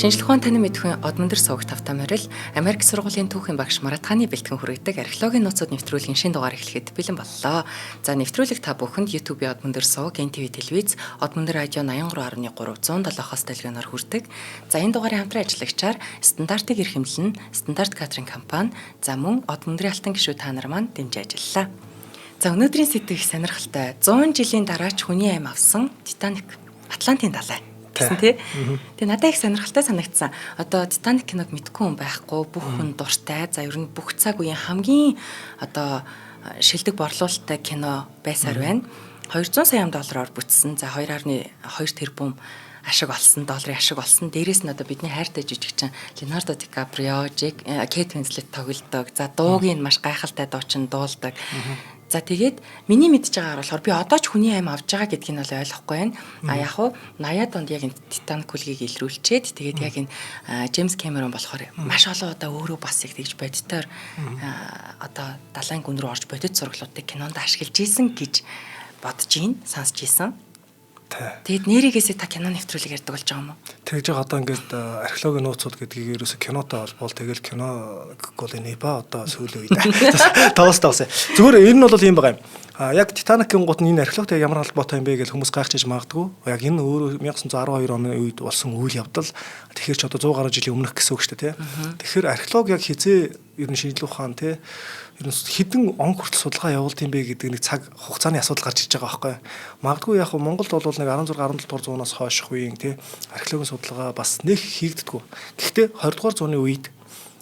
Шинжлэх ухаан танин мэдэхүйн Одмөндөр суваг тавтай морил Америк сургуулийн түүхийн багш Марат хааны бэлтгэн хүргэдэг археологийн нууцуд нэвтрүүлгийн шинэ дугаар эхлэхэд бэлэн боллоо. За, нэвтрүүлэг та бүхэнд YouTube-ийн Одмөндөр суваг, NTV телевиз, Одмөндөр радио 83.3 107-оос телевизээр хүрдэг. За, энэ дугаарын хамтран ажиллагчаар стандартыг эрхэмлэн Стандарт Катеринг компани, за мөн Одмөндрийн алтан гишүүд та нар маань дэмжиж ажиллалаа. За, өнөөдрийн сэдэв их сонирхолтой. 100 жилийн дараа ч хүний амь авсан Титаник Атлантын далай гэсэн, тий. Тэгээ надад их сонирхолтой санагдсан. Одоо Титаник киног мэдэхгүй хүн байхгүй, бүх хүн дуртай. За, ер нь бүх цаг үеийн хамгийн одоо шилдэг борлуулалттай кино байсаар байна. 200 сая доллараар бүтсэн. За, 2.2 тэрбум ашиг олсон, долларын ашиг олсон. Дээрээс нь одоо бидний хайртай жижигчин Леонардо Ди Каприо, Джек, Кейт Винслет тоглодог. За, дууг нь маш гайхалтай дуучин дуулдаг. За, тэгээд миний мэдж байгаагаар болохоор би одоо ч хүний амь авж байгаа гэдгийг нь бол ойлгохгүй байна. А яг уу 80-аад онд яг энэ Титаник хүлгийг илрүүлчихэд, тэгээд яг энэ Джеймс Кэмерон болохоор маш олон удаа өөрөө бас яг тэгж бодитоор одоо далайн гүн рүү орж бодит зураглуудыг кинонд ашиглаж исэн гэж бодож ийн, сонсч исэн. Тэгээд нэрийгээсээ та кино нэвтрүүлэг ярьдаг болж байгаа юм уу? Тэгж байгаа, одоо ингээд археологийн нууцуд гэдгийг ерөөсө кинотой холбоол, тэгэл кино гэхгүй бол энэ ба одоо сүүлийн үед тоос тоос. Зүгээр энэ нь бол ийм байгаа юм. А яг Титаникийн гут нь энэ археологтой ямар холбоотой юм бэ гэж хүмүүс гайхчихж магадгүй. Яг энэ өөрөө 1912 оны үед болсон үйл явдал. Тэгэхээр ч одоо 100 гаруй жилийн өмнөх гэсэн үг шүү дээ, тий. Тэгэхээр археолог яг хизээ ер нь шинжлэх ухаан, тий, ер нь хэдэн он хүртэл судалгаа явуулд юм бэ гэдэг нэг цаг хугацааны асуудал гарч иж байгаа байхгүй. Магадгүй яг Монголд бол нэг 16 17 дугаар зуунаас хойших үеийн, тий, археологийн судалгаа бас нэг хийгддэггүй. Гэхдээ 20 дугаар зууны үед,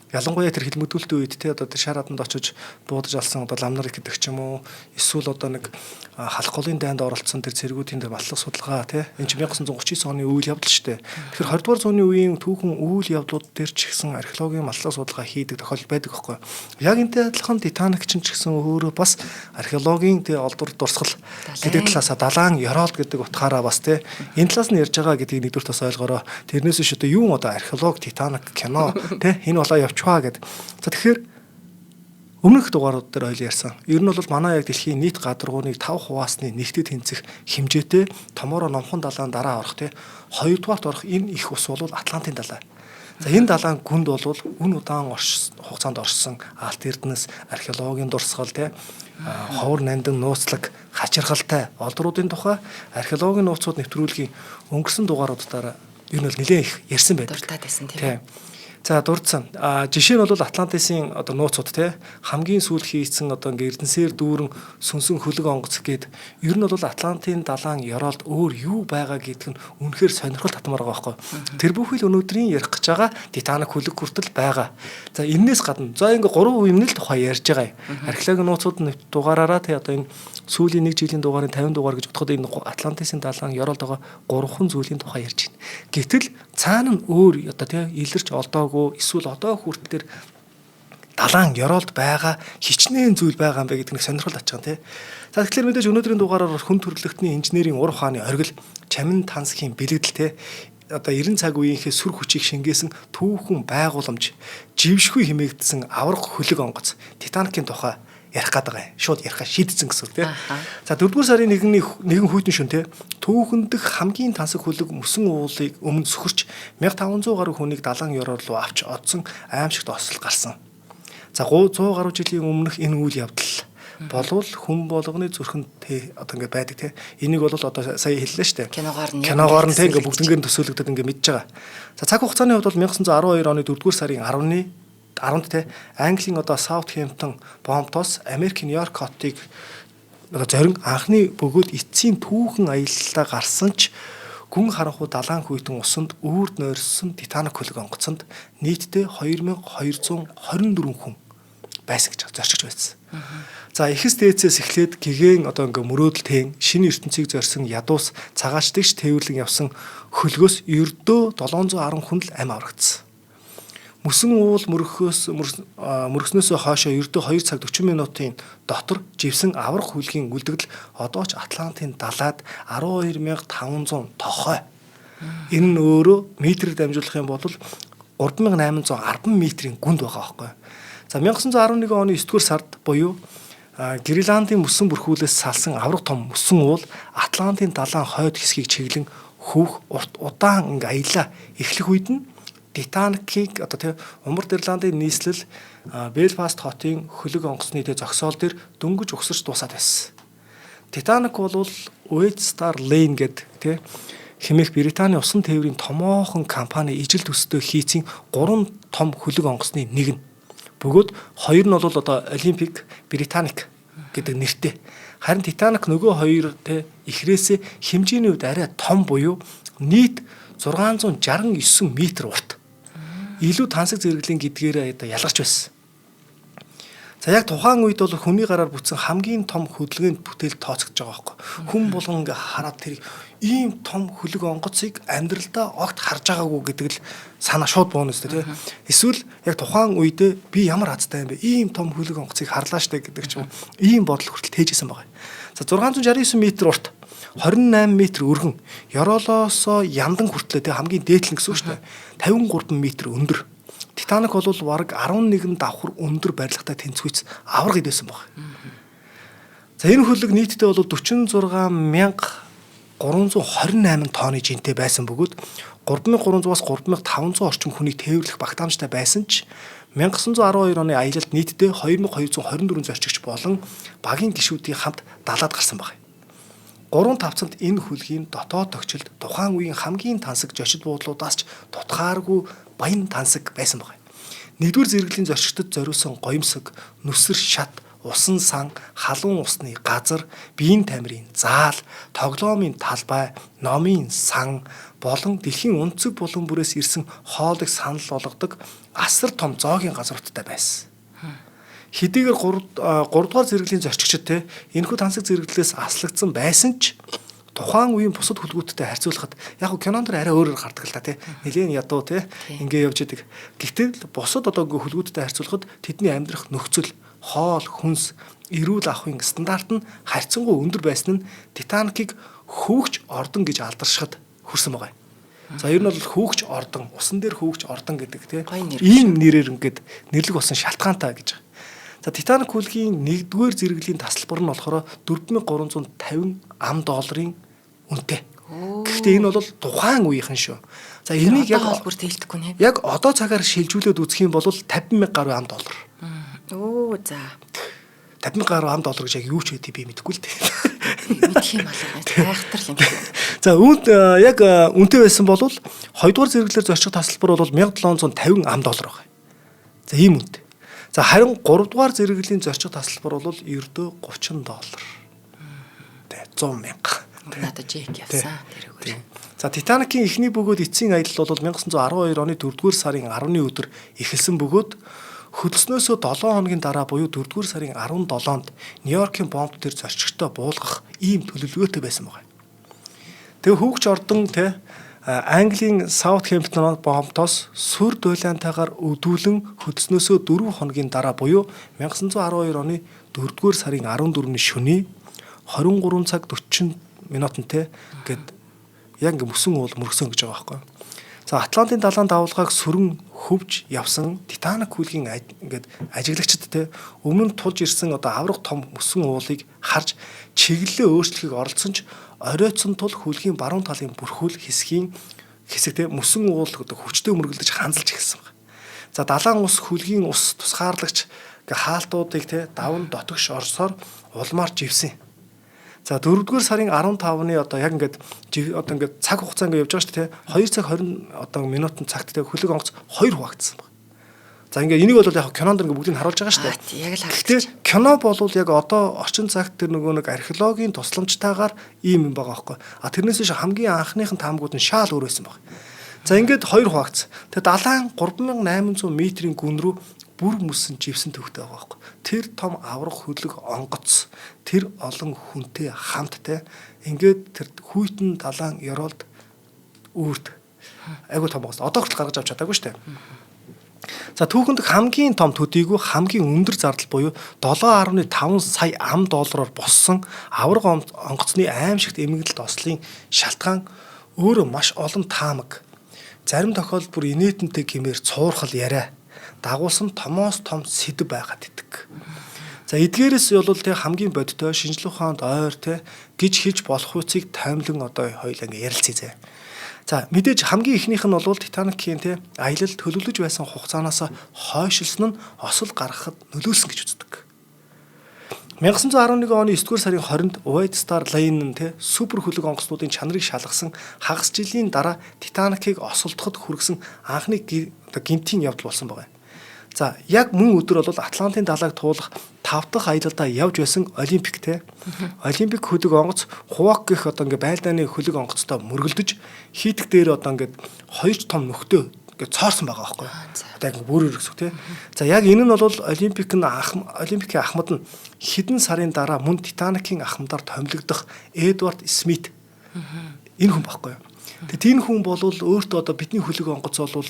ялангуяа тэр хилмигдүүлэлтийн үед, те, одоо тэр шар хаданд очиж буудаж алсан одоо лам нар гэдэг ч юм уу, эсвэл одоо нэг халах голын дайнд оролцсон тэр цэргүүдийн тэр батлах судалгаа, те, энэ чинь 1939 оны үйл явдал шүү дээ. Тэгэхээр 20 дугаар зууны үеийн түүхэн үйл явдлууд дээр ч гэсэн археологийн батлах судалгаа хийдэг тохиолдол байдаг байхгүй. Яг энтэй адилхан Титаник чинь ч гэсэн өөрөө бас археологийн, те, олдвор дурсгал гэдэг талаасаа, далайн ёроолд гэдэг утгаараа бас, те, энэ талаас нь ярьж байгаа гэдгийг нэгдүгээр бас ойлгоорой. Тэрнээс биш одоо юу одоо археолог, Титаник кино, те, энэ болоо явчихваа гэд. За, тэгэхээр өмнөх дугаарууд дээр ойл ярьсан. Ер нь бол манай яг дэлхийн нийт гадаргууныг 5 хуваасны нэгтэд тэнцэх хэмжээтэй томороо номхон далайн дараа орох, те, хоёрдугаарт орох энэ их ус бол Атлантын далай. За, энэ далайн гүнд бол үн удаан хугацаанд оршсон алт эрдэнэс, археологийн дурсгал, те, ховор нандин нууцлаг хачирхалтай олдруудын тухай археологийн нууцуд нэвтрүүлгийн өнгөрсөн дугааруудаараа ер нь бол нэлээд их ярьсан байдаг. Дуртад байсан, тийм. За, дурдсан. А жишээ нь бол Атлантисын одоо нууцуд, те, хамгийн сүүл хийцэн одоо ингээ эрдэнсээр дүүрэн сүнсэн хөлөг онгоц гээд ер нь бол Атлантын далайн ёроолд өөр юу байгаа гэдг нь үнэхээр сонирхол татмаар байгаа байхгүй. Тэр бүхэл өнөөдрийн ярих гэж байгаа Титаник хөлөг хүртэл байгаа. За, энээс гадна, за, ингээ гурван юмны л тухай ярьж байгаа юм. Археологийн нууцуд дугаараараа, те, одоо энэ сүүлийн нэг жилийн дугаарын 50 дугаар гэж бодоход энэ Атлантисын далайн ёроолд байгаа гурван зүйлийн тухай ярьж байна. Гэтэл цаана нь өөр одоо, те, илэрч олдоогүй эсвэл одоо хүртэл далайн ёроолд байгаа хичнээн зүйл байгаа юм бэ гэдэг нэг сонирхол авч байгаа, тий. За, тэгэхээр мэдээж өнөөдрийн дугаараар хүн төрөлхтний инженерийн ур ухааны оргил, чамин тансхийн бэлэгдэл, те, одоо 90 цаг үеийнхээ сүр хүчийг шингээсэн түүхэн байгууламж, жившгүй хэмээгдсэн аварга хөлөг онгоц Титаникийн тухай ярих гээд байгаа юм. Шууд яриха шийдсэн гэсэн үг, тий. За, 4-р сарын 1-ний нэгэн хүйтэн шөнө, тий, түүхэн дэх хамгийн тансаг хөлөг мөсөн уулыг өмнө сөхөрч 1500 гаруй хүнийг далайн ёроол руу авч одсон аимшигт осол гарсан. За, 100 гаруй жилийн өмнөх энэ үйл явдал болвол хүн болгоны зүрхэнд, те, одоо ингээд байдаг, те. Энийг бол одоо сая хэллээ шүү дээ. Киногоор нь киногоор нь, те, ингээд бүгднгээр нь төсөөлөгдөд ингээд мэдж байгаа. За, цаг хугацааны хувьд бол 1912 оны 4-р сарын 10-ны 10-нд, те, Английн одоо Саутгемптон бомбтоос Америкийн Нью-Йорк хотыг одоо зорин анхны бөгөөд эцсийн түүхэн аяллаа гарсан ч гүн харанхуй далайн хүйтэн усанд үүрд нойрсон Титаник хөлөг онгоцонд нийтдээ 2224 хүн байсан гэж зорчигч байсан. За, эхэс дээдсээс эхлээд гэгээн одоо ингээ мөрөөдөл тэн шинэ ертөнцийг зорьсон ядуус цагаачдагч тээвэрлэн явсан хөлгөөс ердөө 710 хүн л амь аврагдсан. Мөсөн уул мөрөхөөс мөргснөөсөө хойшоо ердөө 2 цаг 40 минутын дотор живсэн аврах хүлгийн үлдэгдэл одоо ч Атлантын далайд 12500 тохой. Энэ нь өөрөө метрээр дамжуулах юм бол 3810 метрийн гүнд байгаа байхгүй. За, 1911 оны 9-р сард буюу Гренландын мөсөн бүрхүүлээс салсан аврах том мөсөн уул Атлантын далайн хойд хэсгийг чиглэн хөвөх урт удаан ингээ аялаа эхлэх үед нь Титаникийг одоо тий Умард Ирландын нийслэл Белфаст хотын хөлөг онгоцны тий зогсоол дээр дөнгөж угсарч дуусаад байсан. Титаник бол White Star Line гэдэг тий хэмээх Британий усан тээврийн томоохон компани ижил төстэй хийцийн 3 том хөлөг онгоцны нэг нь. Бөгөөд хоёр нь бол одоо Олимпик, Британик гэдэг нэртэй. Харин Титаник нөгөө хоёр тий ихрээсээ хэмжээний хувьд арай том буюу нийт 669 метр урт. Илүү тансаг зэрэглэлийн гэдгээр одоо ялгарч байсан. За яг тухайн үед бол хүний гараар бүтсэн хамгийн том хөдөлгөөнд бүтээл тооцогдож байгаа байхгүй. Хүн болгон ингээ хараад тэрийг ийм том хөлөг онгоцыг амьдралдаа огт харж байгаагүй гэдэг л санаа шууд бууна үстэй тий. Эсвэл яг тухайн үедээ би ямар азтай юм бэ? Ийм том хөлөг онгоцыг харлаа штэ гэдэг ч юм уу. Ийм бодол хүртэл тээжсэн байгаа. За 669 метр урт 28 метр өргөн Ёроолоосоо Ямдан хүртлээ тий хамгийн дээдлэн гэсэн үг шүү дээ. 53 метр өндөр. Титаник бол бараг 11 давхар өндөр барилгатай тэнцвүүц аварга идсэн баг. За энэ хөлөг нийтдээ бол 46328 тонны жинтэй байсан бөгөөд 3300-аас 3500 орчим хүнийг тээвэрлэх багтаамжтай байсан ч 1912 оны аялалд нийтдээ 2224 зорчигч болон багийн гишүүдийн хамт далаад гарсан баг. Гурван тавцанд энэ хөлгийн дотоод тогтчлд тухайн үеийн хамгийн тансаг жочид буудлуудаас ч тутгааргүй баян тансаг байсан баг. Нэгдүгээр зэрэглэлийн зорчигчдод зориулсан гоёмсог, нүсэр шат, усан сан, халуун усны газар, биеийн тамирын заал, тоглоомын талбай, номын сан болон дэлхийн өнцөг булан бүрээс ирсэн хоолыг санал болгодог асар том зоогийн газруудтай байсан. Хэдийгээр 3 дугаар зэрэглэлийн зорчигчид те энэхүү тансаг зэрэглэлээс аслагдсан байсан ч тухайн үеийн бусад хүлгүүдтэй харьцуулахад яг гоо кинон дэр арай өөрөөр гардаг л та тий. Нилээн ядуу тий ингээ явж идэг. Гэтэл бусад одоо ингээ хүлгүүдтэй харьцуулахад тэдний амьдрах нөхцөл, хоол, хүнс, эрүүл ахуйн стандарт нь харьцангуй өндөр байсан нь Титаникийг хөвөгч ордон гэж алдаршихад хүрсэн байгаа юм. За ер нь бол хөвөгч ордон, усан дээр хөвөгч ордон гэдэг тий. Ийм нэрээр ингээд нэрлэг болсон шалтгаантай гэж байгаа. За Титаник хүлгийн нэгдүгээр зэрэглэлийн тасалбар нь болохоор 4350 ам долларын үнэтэй. Гэхдээ энэ бол тухайн үеийнхэн шүү. За энийг яг бүр тэлдэхгүй нэ. Яг одоо цагаар шилжүүлээд үзэх юм бол 50 мянга гаруй ам доллар. Өө за. 50 мянга гаруй ам доллар гэж яг юу ч байдгийг би мэдэхгүй л дээ. Мэдэх юм алга. Гайхтар юм шиг. За үүнд яг үнэтэй байсан бол хоёрдугаар зэрэглэлээр зорчих тасалбар бол 1750 ам доллар байна. За ийм үнэтэй. За харин гуравдугаар зэрэглэлийн зорчих тасалбар бол ердөө 30 доллар. Тэ 100 мянга. Надад жек явсан тэрүүгээр. За Титаникийн эхний бөгөөд эцсийн аялал бол 1912 оны 4-р сарын 10-ны өдөр эхэлсэн бөгөөд хөдөлснөөсөө 7 хоногийн дараа буюу 4-р сарын 17-нд Нью-Йоркийн бомб дээр зорчигчтой буулгах ийм төлөвлөгөөтэй байсан байгаа. Тэгээ хөвгч ордон тэ Английн Саутгемптон бомбтоос сүр дуйлаантайгаар өдүүлэн хөдөлснөөсөө 4 хоногийн дараа буюу 1912 оны 4-р сарын 14-ний шөнийн 23 цаг 40 минутантай гээд яг ингээ мөсөн уул мөргсөн гэж байгаа байхгүй. За Атлантын далайн давалгааг сүрэн хөвж явсан Титаник хүлгийн ингээд ажиглагчид те өмнө нь тулж ирсэн одоо авраг том мөсөн уулыг харж чиглэлээ өөрчлөхийг оролдсон ч оройтсон тул хүлгийн баруун талын бүрхүүл хэсгийн хэсэг те мөсөн уул одоо хүчтэй мөргөлдөж ханзалж эхэлсэн байна. За далайн ус хүлгийн ус тусгаарлагч гэ хаалтуудыг те даван дотогш орсоор улмаар живсэн. За 4-р сарын 15-ны одоо яг ингээд одоо ингээд цаг хугацаа ингээд явж байгаа шүү дээ 2 цаг 20 одоо минутын цагт те хөлөг онгоц 2 хуваагдсан байна. За ингээд энийг бол яг кинонд ингээд бүгдийг харуулж байгаа шүү дээ. Яг л харагдчих. Гэхдээ кино бол яг одоо орчин цагт тэр нөгөө нэг археологийн тусламжтайгаар ийм юм байгаа байхгүй. А тэрнээс биш хамгийн анхныхын таамгууд нь шаал өөр байсан баг. За ингээд 2 хуваагдсан. Тэгээ далайн 3800 метрийн гүн рүү бүр мөсөн живсэн төвхтэй байгаа байхгүй. Тэр том аврах хөлөг онгоц тэр олон хүнтэй хамт те ингээд тэр хүйтэн далайн ёроолд үүрд айгуу том байгаас одоо хүртэл гаргаж авч чадаагүй шүү дээ. За түүхэнд хамгийн том төдийгүй хамгийн өндөр зардал буюу 7.5 сая ам доллараар боссон аварга онгоцны аимшигт эмгэрлэлт ослын шалтгаан өөрөө маш олон таамаг. Зарим тохиолдолд бүр инээтэнтэй гэмээр цуурхал яриа дагуулсан томоос том сэдв байгаад идэг. За эдгээрээс бол тэ хамгийн бодиттой шинжлэх ухаанд ойр тэ гэж хэлж болох үцгийг таймлан одоо хоёлаа ингээ ярилцъя зэ. За мэдээж хамгийн эхнийх нь бол Титаникийн те аялал төлөвлөж байсан хугацаанаас хойшилсан нь осол гаргахад нөлөөлсөн гэж үздэг. 1911 оны 9-р сарын 20-нд White Star Line нь те супер хөлөг онгоцнуудын чанарыг шалгасан хагас жилийн дараа Титаникийг осолдоход хүргэсэн анхны одоо гэмтийн явдал болсон байгаа. За яг мөн өдөр бол Атлантын далайг туулах 5 дахь аялалдаа явж байсан Олимпик те. Олимпик хөлөг онгоц Хувак гэх одоо ингээ байлдааны хөлөг онгоцтой мөргөлдөж хийтг дээр одоо ингээд хоёр том нөхдөд ингээд цоорсон байгаа байхгүй. Одоо яг бүр өргөсөх те. За яг энэ нь бол Олимпик нь Олимпикийн ахмад нь хэдэн сарын дараа мөн Титаникийн ахмадаар томилогдох Эдвард Смит энэ хүн байхгүй. Тэгээд энэ хүн бол өөртөө одоо бидний хөлөг онгоц бол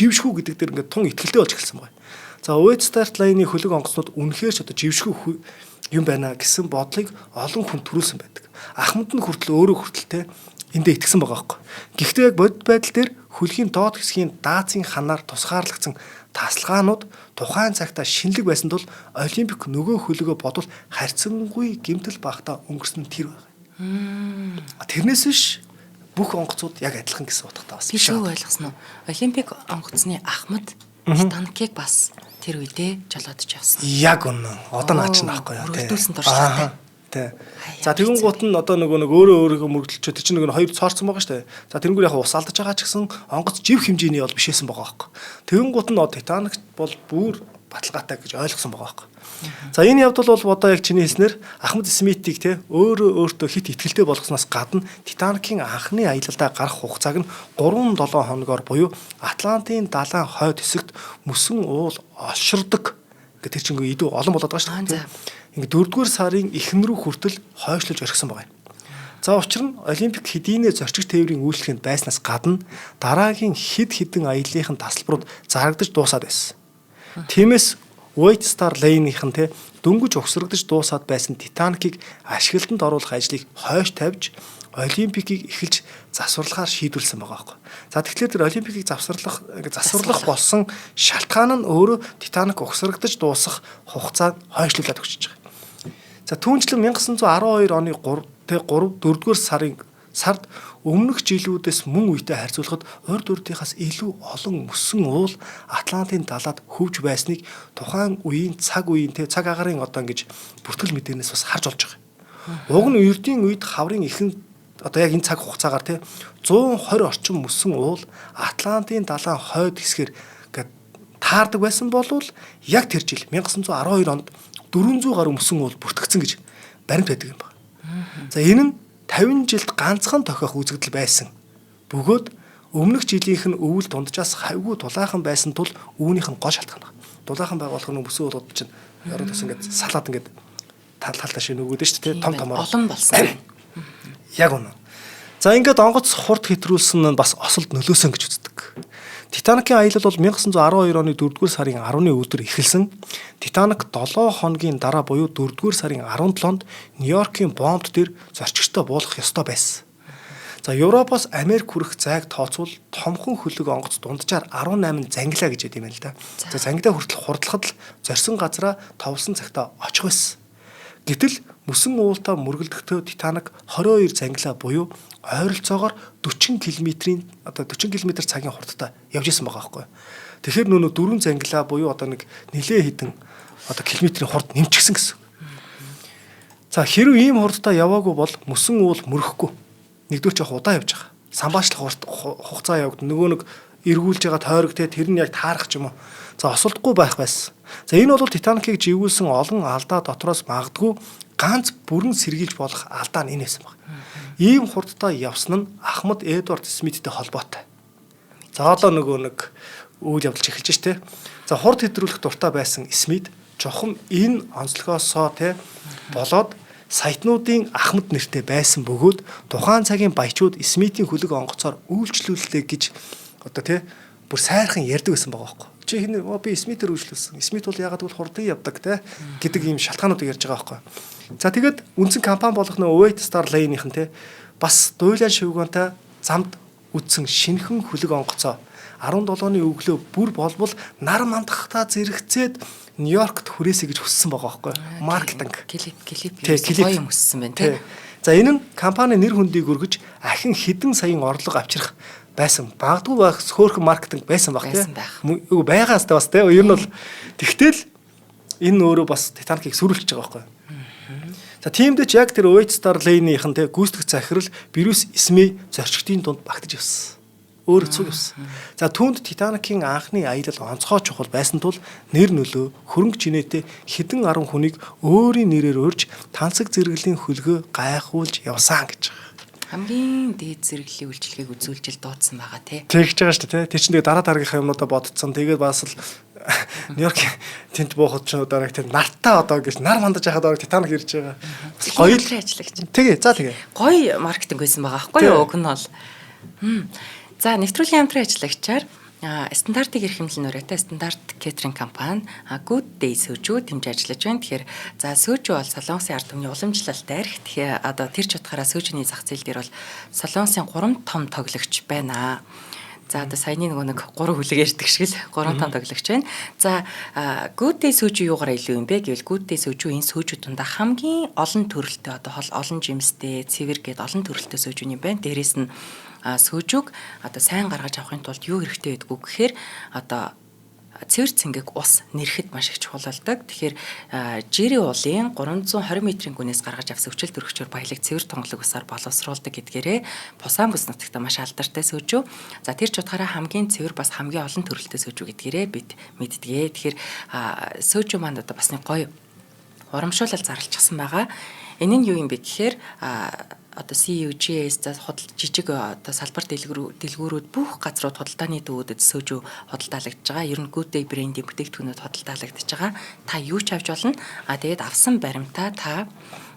жившгүй гэдэг дээр ингээд тун итгэлтэй болж эхэлсэн байна. За White Star Line-ы хөлөг онгоцнууд үнэхээр ч одоо жившгүй юм байна гэсэн бодлыг олон хүн төрүүлсэн байдаг. Ахмад нь хүртэл өөрөө хүртэл те эндээ итгэсэн байгаа байхгүй. Гэхдээ яг бодит байдал дээр хөлгийн доод хэсгийн даацын ханаар тусгаарлагдсан тасалгаанууд тухайн цагта шинэлэг байсан тул Олимпик нөгөө хөлөгөө бодвол харьцангуй гэмтэл багтаа өнгөрсөн тэр байна. Тэрнээс биш бүх онгоцууд яг адилхан гэсэн утгатай бас биш. Зөв ойлгосон уу? Олимпик онгоцны ахмад Титаникийг бас тэр үедээ жолоодож явсан. Яг үнэн. Одоо наа чинь аахгүй юу тий. Өргөдүүлсэн туршлагатай. Тий. За тэгэн гут нь одоо нөгөө нэг өөрөө өөрийгөө мөргөлчөө тэр чинь нөгөө хоёр цоорцсон байгаа шүү дээ. За тэрнгээр яг ус алдаж байгаа ч гэсэн онгоц жив хэмжээний бол бишээсэн байгаа аахгүй. Тэгэн гут нь Титаник бол бүр баталгаатай гэж ойлгосон байгаа байхгүй. За энэ явдал бол одоо яг чиний хэлснээр Ахмад Смитийг те өөрөө өөртөө хит итгэлтэй болгосноос гадна Титаникийн анхны аялалдаа гарах хугацааг нь 3-7 хоногоор буюу Атлантын далайн хойд хэсэгт мөсөн уул олширдог гэх тэр чинь ингээ идүү олон болоод байгаа шүү дээ. Ингээ 4-р сарын эхнэр рүү хүртэл хойшлож орхисон байгаа юм. За учир нь Олимпик хэдийнэ зорчигч тээврийн үйлчлэгэнд байснаас гадна дараагийн хэд хэдэн аяллахын тасалбарууд зарагдаж дуусаад байсан. Тиймээс White Star Line-ийнхэн те дөнгөж угсрагдаж дуусаад байсан Титаникийг ашиглалтанд оруулах ажлыг хойш тавьж Олимпикийг эхэлж засварлахаар шийдвэрлсэн байгаа байхгүй. За тэгэхээр тэр Олимпикийг засварлах болсон шалтгаан нь өөрөө Титаник угсрагдаж дуусах хугацааг хойшлуулад өгчөж байгаа. За түүнчлэн 1912 оны 3 4-р сард өмнөх жилүүдээс мөн үетэй харьцуулахад урд урдынхаас илүү олон мөсөн уул Атлантын далайд хөвж байсныг тухайн үеийн цаг үеийн те цаг агаарын одоо ингэж бүртгэл мэдээнээс бас харж болж байгаа. Уг нь ердийн үед хаврын ихэнх одоо яг энэ цаг хугацаагаар те 120 орчим мөсөн уул Атлантын далайн хойд хэсгээр ингээд таардаг байсан болвол яг тэр жил 1912 онд 400 гаруй мөсөн уул бүртгэгдсэн гэж баримт байдаг юм байна. За энэ нь 50 жилд ганцхан тохиох үзэгдэл байсан. Бөгөөд өмнөх жилийнх нь өвөл дунджаас хавьгүй дулаахан байсан тул үүнийх нь гол шалтгаан байна. Дулаахан байгуулах нь мөсөн уулууд чинь ороод бас ингээд салаад ингээд тал талдаа шиг нөгөөд шүү дээ, том томоор олон болсон. Яг үнэ. За ингээд онгоц хурд хэтрүүлсэн нь бас осолд нөлөөсөн гэж үздэг. Титаникийн аялал бол 1912 оны 4-р сарын 10-ны өдөр эхэлсэн. Титаник 7 хоногийн дараа буюу 4-р сарын 17-нд Нью-Йоркийн бомбд дээр зорчигчтой буулгах ёстой байсан. За Европоос Америк хүрэх зайг тооцвол томхон хөлөг онгоц дунджаар 18 зангилаа гэж ядим юм л да. За зангидаа хүртэл хурдлахад л зорьсон газараа товлсон цагтаа очих байсан. Гэтэл мөсөн уултаа мөргөлдөхдөө Титаник 22 зангилаа буюу ойролцоогоор 40 км-ийн одоо 40 км цагийн хурдтай явж исэн байгаа байхгүй. Тэгэхээр нөө 4 зангилаа буюу одоо нэг нилээ хідэн одоо километрийн хурд нэмчихсэн гэсэн. За хэрв ийм хурдтай яваагүй бол мөсөн уул мөрөхгүй. Нэгдүгээр жоох удаан явж байгаа. Самбаачлах хугацаа явагдана. Нөгөө нэг эргүүлж байгаа тойрог те тэр нь яг таарах ч юм уу. За осолдохгүй байх байсан. За энэ бол Титаникийг живүүлсэн олон алдаа дотроос магадгүй ганц бүрэн сэргийлж болох алдаа нь энэ байсан баг. Ийм хурдтай явсан нь Ахмад Эдвард Смиттэй холбоотой. За одоо нөгөө нэг үйл явдал эхэлж штэ. За хурд хэтрүүлэх дуртай байсан Смит чухам энэ онцлогоосоо те болоод саятнуудын ахмад нэртэй байсан бөгөөд тухайн цагийн баячууд Смитийн хөлөг онгоцоор үйлчлүүллээ гэж одоо те бүр сайрхан ярьдаг байсан байгаа байхгүй. Чи хин би Смитээр үйлчлүүлсэн. Смит бол яагаад гэвэл хурдан явдаг те гэдэг ийм шалтгаануудыг ярьж байгаа байхгүй. За тэгээд үндсэн компани болох нөө White Star Line-ийнхэн те бас дуйлаа шивгонтой замд үдсэн шинэхэн хөлөг онгоцоо 17-ны өглөө бүр болбол нар мандахтаа зэрэгцээд Нью-Йоркт хүрээсэй гэж хүссэн байгаа байхгүй. Маркетинг. Клип гоё юм хүссэн байна те. За, энэ нь компани нэр хүндийг өргөж ахин хэдэн саяын орлого авчрах байсан. Багадгүй байх хөөрхөн маркетинг байсан баг Байсан тий. байх. Үгүй байгаа хэвээр бас тий. Ер нь бол тэгтэл энэ өөрөө бас Титаникийг сүрүүлчихэж байгаа байхгүй. За, тиймдээ ч яг тэр White Star Line-ийнхэн тий гүйцэтгэх захирал Брюс Исмей зорчигчдын дунд багтаж явсан. Өөр цуг явсан. За, түүнд Титаникийн анхны аялал онцгой чухал байсан тул нэр нөлөө хөрөнгө чинээтэй хэдэн арван хүнийг өөрийн нэрээр урьж тансаг зэрэглэлийн хөлгөө гайхуулж явсан гэж байгаа. Хамгийн дээд зэрэглэлийн үйлчилгээг үзүүлж л дуудсан байгаа тий. Тэгж байгаа шүү дээ, тий. Тэр чинь тэгээ дараа дараагийнхаа юмнуудаа бодцсон. Тэгээд бас л Нью-Йорк тэнд буухад ч дараа тэр нартаа одоо гэж нар мандаж яхад одоо Титаник ирж байгаа. Бас гоё л ажиллагч. Тэгээ за тэгээ. Гоё маркетинг байсан байгаа байхгүй юу? Уг нь бол. За, нэвтрүүлгийн хамтран ажиллагчаар стандартыг эрхэмлэн нураатай стандарт catering компани Good Day сөөжүү дэмжиж ажиллаж байна. Тэгэхээр за сөөжүү бол Солонгосын ард түмний уламжлалт арх. Тэгэхээр одоо тэр ч утгаараа сөөжний зах зээл дээр бол Солонгосын 3 том тоглогч байна. За, одоо саяны нөгөө нэг 3 хүлэг ярьдаг шиг л 3 том тоглогч байна. За, Good Day сөөжүү юугаараа илүү юм бэ гэвэл Good Day сөөжүү энэ сөөжүү дундаа хамгийн олон төрөлтэй, одоо хол олон жимстэй, цэвэр гээд олон төрөлтэй сөөжүүний юм байна. Дээрээс нь сөөжүүг одоо сайн гаргаж авахын тулд юу хэрэгтэй байдгүй гэхээр одоо цэвэр цэнгэг ус нэрхэд маш их чухал болдог. Тэгэхээр Жири уулын 320 метрийн гүнээс гаргаж авсан өвчл төрөгчөөр баялаг цэвэр тунгалаг усаар боловсруулдаг гэдгээрээ Пусан бүс нутагта маш алдартай сөөжүү. За, тэр ч утгаараа хамгийн цэвэр бас хамгийн олон төрөлтэй сөөжүү гэдгээрээ бид мэддэгэ. Тэгэхээр сөөжүү маань одоо бас нэг гоё урамшуулал зарлчихсан байгаа. Энэ нь юу юм бэ гэхээр одоо CUGS, за худал жижиг одоо салбар дэлгүүрүүд бүх газрууд худалдааны төвүүдэд сөөжүү худалдаалагдж байгаа. Ер нь Good Day брендийн бүтээгдэхүүнүүд худалдаалагдж байгаа. Та юу ч авч болно. А тэгээд авсан баримтаа та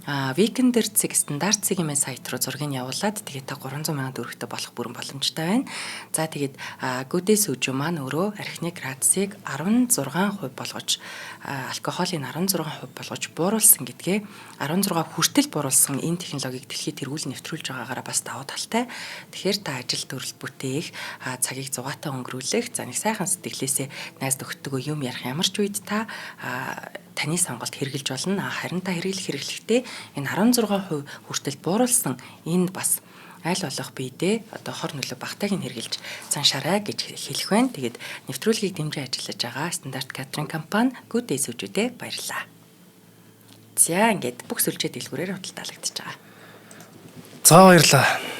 Weekender цэг стандарт цэгийн сайт руу зургийг явуулаад тэгээд та 300 мянган төгрөгтэй болох бүрэн боломжтой байна. За, тэгээд Good Day сөөжүү маань өөрөө архины градусыг 16% болгож, алкоголын 16% болгож бууруулсан гэдгээ, 16 хүртэл бууруулсан энэ технологиг дэлхийд тэргүүл нэвтрүүлж байгаагаараа бас давуу талтай. Тэгэхээр та ажил төрөл бүтээх, цагийг зугаатай өнгөрүүлэх, за нэг сайхан сэтгэлээсээ найз нөхдөдөө юм ярих ямар ч үед та таны сонголт хэрэгжилж болно. Харин та хэрэглэхдээ энэ 16% хүртэл бууруулсан энэ бас аль болох биедээ одоо хор нөлөө багтааг нь хэрэгжилж цаншаарай гэж хэлэх байна. Тэгээд нэвтрүүлгийг дэмжин ажиллаж байгаа стандарт catering компани Good Day сүүжүүдээ баярлалаа. За, ингээд бүх сүлжээ дэлгүүрээр худалдаалагдчихж байгаа. За, баярлалаа.